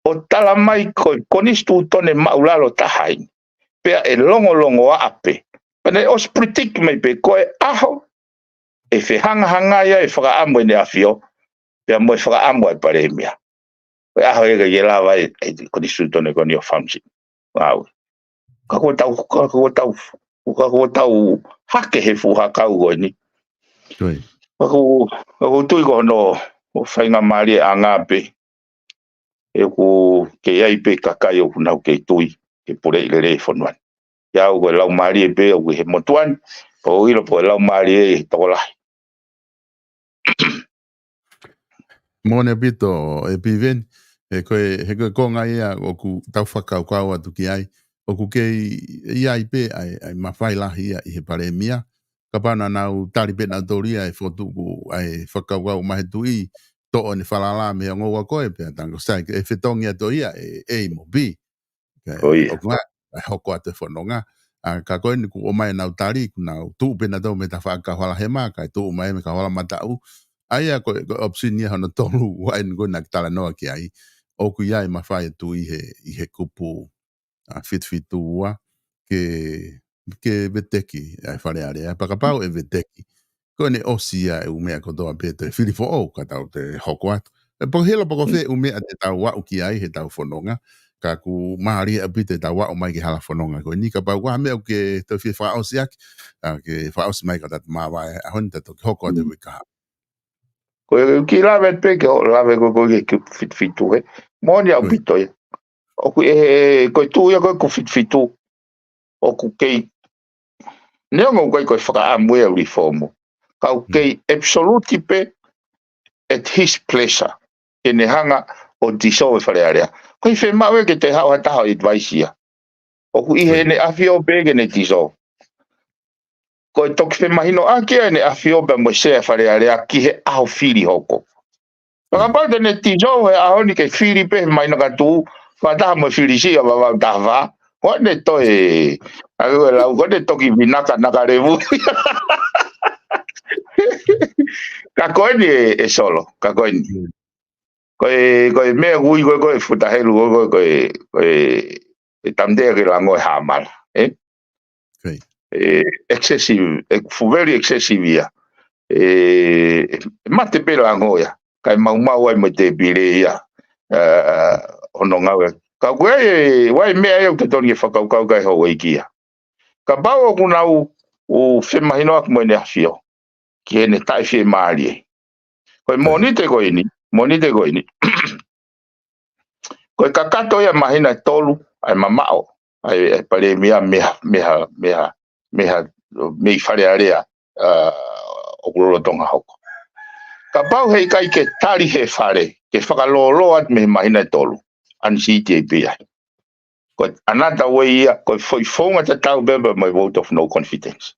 ʻo tala mai ko e konisitūtone māʻulalo taha eni. Pea ʻe longolongoaʻa pē. Pea naʻe ʻosi predict mai pē ko e ʻaho ʻe fehangahangai ai e fakaʻamu ʻEne ʻAfio, pea mo e fakaʻamu ʻa e palēmia. Ko e ʻaho ia ʻe ʻikai ke lava ai e, e konisitūtone ko eni ʻo function. Ngāue. Ka kuo tau, ka kuo tau, ka kuo tau hake he fuʻu hakau ko eni. Ko ia. Ka kuo, ka kuo tui ko hono, ʻo faingamālie ʻanga pē. ʻOku kei ʻi ai pē kakai ʻoku nau kei tui, ke puleʻi lelei e fonua ni. ʻIa au ko e laumālie pē ʻoku ʻi he motuʻa ni, ʻoku ou ʻilo pē ko e laumālie ʻi he tokolahi. Moʻoni ʻaupito ʻe Piveni, he ko e, he ko e konga ia ʻoku tau fakakaukau atu ki ai, ʻoku kei ʻi ai pē ʻa e, ʻa e mafai lahi ia ʻi he palēmia, kapau naʻa nau tali pē nautolu ia e fokotuʻu ʻa e fakakaukau mai he tuʻi, toʻo ʻene falala mei he ongo ua ko ē, pea tango sai, ʻe fetongi atu ia ʻe A mo B. Ko ia. ʻOku ngali, ʻe hoko atu e fononga. ʻA, ka ko eni kuo ʻomai ʻenau tali, kuo nau tuʻu pē nautolu mei he tafaʻaki kauhala hema, kae tuʻu mai mei he kauhala mataʻu. ʻA ia ko e, ko e option ia hono tolu, ʻa eni ko ē naʻa ke talanoa ki ai. ʻOku ʻi ai e mafai ʻa e tuʻi he, ʻi he kupu ʻa fitu fitu ua, ke, ke veteki ʻa e Fale Alea, pea kapau ʻe veteki. Ko ʻene ʻosi ia e ʻū meʻa kotoa pē toe fili foʻou, ka tau toe hoko atu. ʻE poko hilo poko fē ʻū meʻa te tau aʻu ki ai he tau fononga, ka ʻoku mālie ʻaupito ʻetau aʻu mai ki he hala fononga ko eni, kapau ko ha meʻa ʻoku ke toe fie fakaʻosi ʻaki, ʻa, ke fakaʻosi mai ka tau māvae, ʻaho ni tau toki hoko atu e uike kahaʻu. Ko e kiʻi lave pē ke ʻo lave ko ē ki he kupu fitu fitu he. Moʻoni ʻaupito ia. ʻOku ʻi he, ko e tuʻu ia ko ē kupu fitu fitu. ʻOku kei. Neongo ʻoku ʻikai ko e fakaʻamu ia ʻo reform. Ka ʻoku kei absolute pē at his pleasure. ʻEne hanga ʻo dissolve e Fale Alea. Ko e fiemaʻu ia ke toe haʻu ha taha ʻo advice ia. ʻOku ʻi heʻene ʻafio pē ke ne dissolve. Ko e toki femahinoʻaki ʻa ʻEne ʻAfio pea mo e Sea Fale Alea ki he ʻaho fili hoko. Pea kapau te ne dissolve he ʻaho ni ke fili pē he māhina ka tuʻu, fakataha mo e fili siʻi ʻa Vavaʻu taha fā. Ko ʻene toe, ʻa ko e lau, ko ʻene toki vinaka naka levu. Ka ko eni ʻe, ʻe Solo, ka ko eni. Ko e, ko e meʻa ʻoku ui ko ē, ko e futa helu ko ē, ko e, ko e, e tamtea ke lango e hāmala, ē? E, excessive, e, fu very excessive ia. E, e mate pē lango ia. Kae maumau ai mo e tēpile ia. E, hono ngāue. Ka ko e, ʻoku ʻi ai e meʻa ia ʻoku totonu ke fakakaukau ki ai houʻeiki ia. Kapau ʻoku nau, ʻo femahinoʻaki mo ʻEne ʻAfio. Ki heʻene taʻefiemālie. Ko e Mōnite ko eni, Mōnite ko eni. Ko e kakato ia māhina ʻe tolu, ʻa e mamaʻo, ʻa e, ʻa e palēmia mei ha, mei ha, mei ha, mei ha, mei Fale Alea, ʻa, ʻoku lolotonga hoko. Kapau heʻikai ke tali he fale, ke fakalōloa atu mei he māhina ʻe tolu, unseat ia pē ia. Ko e another way ia, ko e foʻi founga tatau pē pea mo e vote of no confidence.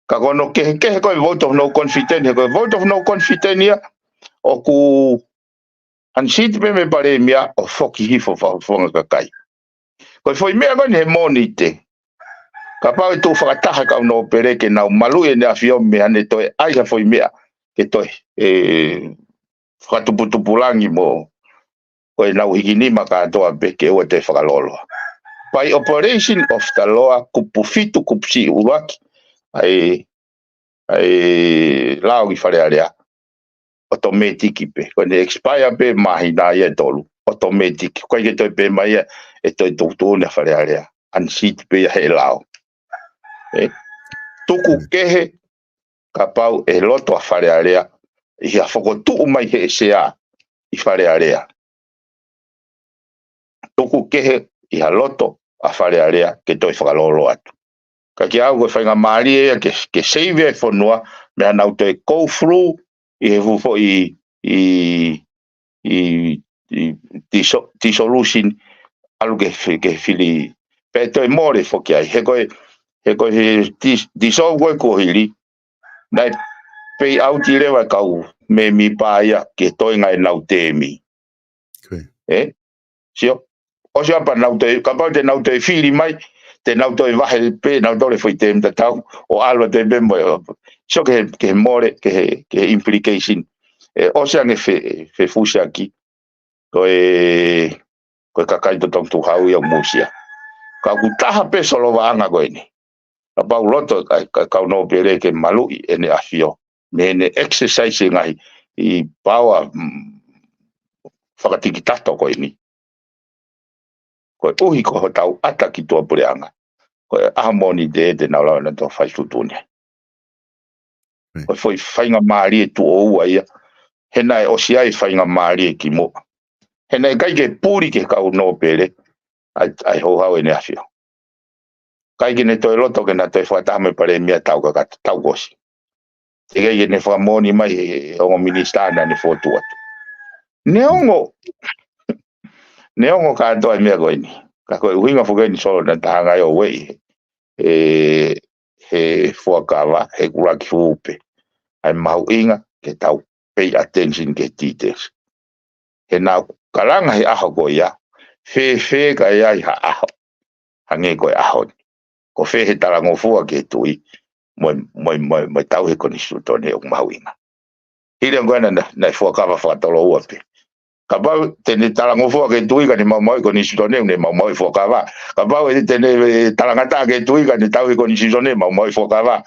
Ka ko hono kehekehe ko e vote of no confidence, he ko e vote of no confidence ia, ʻoku unseat pē mei palēmia ʻo foki hifo fakafofonga kakai. Ko e foʻi meʻa ko eni he Mōnite. Kapau ʻe tuʻu fakataha e kau nōpele ke nau maluʻi ʻEne ʻAfio mei haʻane toe ʻai ha foʻi meʻa ke toe, e, fakatuputupulangi mo ko e nau hiki nima kātoa pē ke ʻoua te fakalōloa. By operation of the law, kupu fitu, kupu siʻi ʻuluaki ʻa e, ʻa e lao ki Fale Alea, automatic pē. Ko ʻene expire pē māhina ia ʻe tolu, automatic. ʻIkai ke toe pē mai ia ʻe toe tuʻutuʻuni ʻa Fale Alea, unseat pē ia he lao. ʻE, tuku kehe kapau ʻe loto ʻa Fale Alea ʻi ha fokotuʻu mai he sea ʻi Fale Alea. Tuku kehe ʻi ha loto ʻa Fale Alea ke toe fakalōloa atu. Ka kiate au ko e faingamālie ia ke, ke save e fonua, mei heʻenau toe go through ʻi he fuʻu foʻi, ʻi, ʻi, ʻi disso-, dissolution, ʻalu ke fi-, ke fili, pea toe mole foki ai. He ko e, he ko e he dis-, dissolve ko ē kuo hili, naʻe pay out leva e kau mēmipa ia ke toe ngai nau tēmi. Ko ia. ʻE? Sio? ʻOsi ʻa pea nau toe, kapau te nau toe fili mai, te nau toe vahe pē, nau toe foʻi tēmi tatau, ʻo ʻalu atu pē mo e, sio ke, ke mole, ke, ke implication. ʻE, ʻosi ange fe, fefusiaki, ko e, ko e kakai totongi tukuhau ia ʻoku mou sio. Ka ʻoku taha pē solovaʻanga ko eni. Kapau loto ka, ka kau nōpele ke maluʻi ʻEne ʻAfio, mei heʻene exercise e ngaahi power, mm, fakatikitato ko eni. Koeʻuhi ko hotau ʻata ki tuʻapuleʻanga, ko e ʻaho moʻoni te, te nau lava nautolu ʻo fai tuʻutuʻuni. Mm. Ko e foʻi faingamālie tuʻo ua ia, he naʻe ʻosi ʻi ai e faingamālie kimuʻa. He naʻe ʻikai ke puli ki he kau nōpele ʻa e, ʻa e houhau ʻEne ʻAfio. ʻIkai ke ne toe loto ke na toe fakataha mo e palēmia tau ka, ka tau kuo ʻosi. Teʻeki ai ke ne fakamoʻoni mai he, he ongo minisitā naʻa ne fokotuʻu atu. Neongo, neongo kātoa e meʻa ko eni. Ka ko e ʻuhinga foki eni Solo naʻa ta hanga ai ʻo ueʻi he, he fuakava, he kulaki fupe. ʻA e mahuʻinga ke tau pay attention ki he details. He naʻa ku kalanga he ʻaho ko ia, fēfē ka ʻi ai ha ʻaho hangē ko e ʻaho ni. Ko fē he talangofua ki he tui, mo e, mo e, mo e, mo e tauhi e konisitūtone ʻoku mahuʻinga. Hili ange ko ena naʻe, naʻe fuakava fakatolo ua pē. Kapau te ne talangofua ki he tui ka ne maumauʻi e konisitūtone, ne maumauʻi e fuakava. Kapau ʻe te ne, ʻe, talangataʻa ki he tui ka ne tauhi e konisitūtone, maumauʻi e fuakava.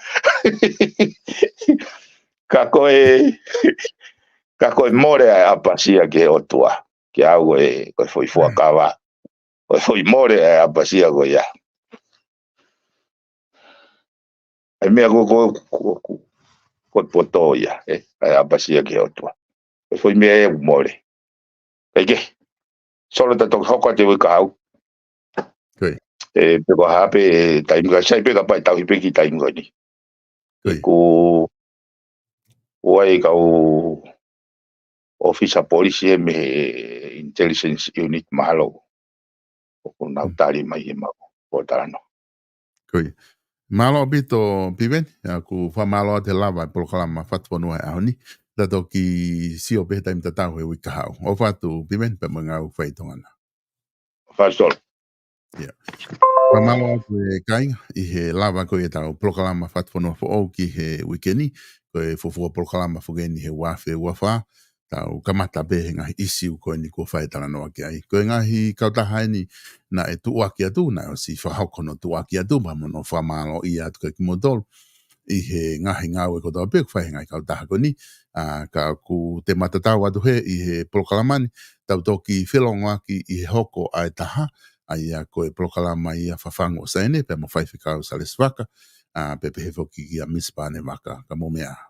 Ka ko e, ka ko e mole ʻa e ʻapasia ki he ʻOtua. Kiate au ko e, ko e foʻi fuakava. Ko e foʻi mole ʻa e ʻapasia ko ia. ʻA e meʻa ko, ko, ko, ko, ko e poto ia, ē, ʻa e ʻapasia ki he ʻOtua. Ko e foʻi meʻa ʻoku mole. Kae kehe, Solo, ta toki hoko atu he uike kahaʻu. Ko ia. ʻE, pe ko e hā pē taimi ka sai pē kapau ʻe tauhi pē ki he taimi ko eni. Ko ia. Ko, ʻoku ʻi ai e kau ʻōfisa polisi ē mei he intelligence unit mahalo ʻoku nau tali mai he mau pōtalanoa. Ko ia. Mālō ʻaupito Piveni, ʻa ʻoku fakamālō atu he lava e polokalama Fatufonua he ʻaho ni. Ta toki sio pē he taimi tatau he uike kahaʻu. ʻOfa atu Piveni pea mo e ngāue ʻoku fai ʻi Tonga na. ʻOfa atu Solo. Ia. Fakamālō atu e kāinga ʻi he lava ko ia ʻetau polokalama Fatufonua foʻou ki he uike ni. Ko e fuofua polokalama foki eni he ua afe ua fā. Tau kamata pē he ngaahi ʻīsiu ko eni kuo fai e talanoa ki ai. Ko e ngaahi kautaha eni naʻe tuʻuaki atu, naʻe ʻosi fakahoko hono tuʻuaki atu, pea mo hono fakamālōʻia atu kiate kimoutolu ʻi he ngaahi ngāue kotoa pē ʻoku fai he ngaahi kautaha ko eni. ʻA, ka ʻoku te matatau atu hē ʻi he polokalama ni, tau toki felōngoaki ʻi he hoko ʻa e taha, ʻa ia ko e polokalama ia Fafangu ʻo Saine, pea mo Faifekau Salesi Vaka, ʻa, pea pehē foki kia Misi Pane Vaka, ka mou meʻa ā.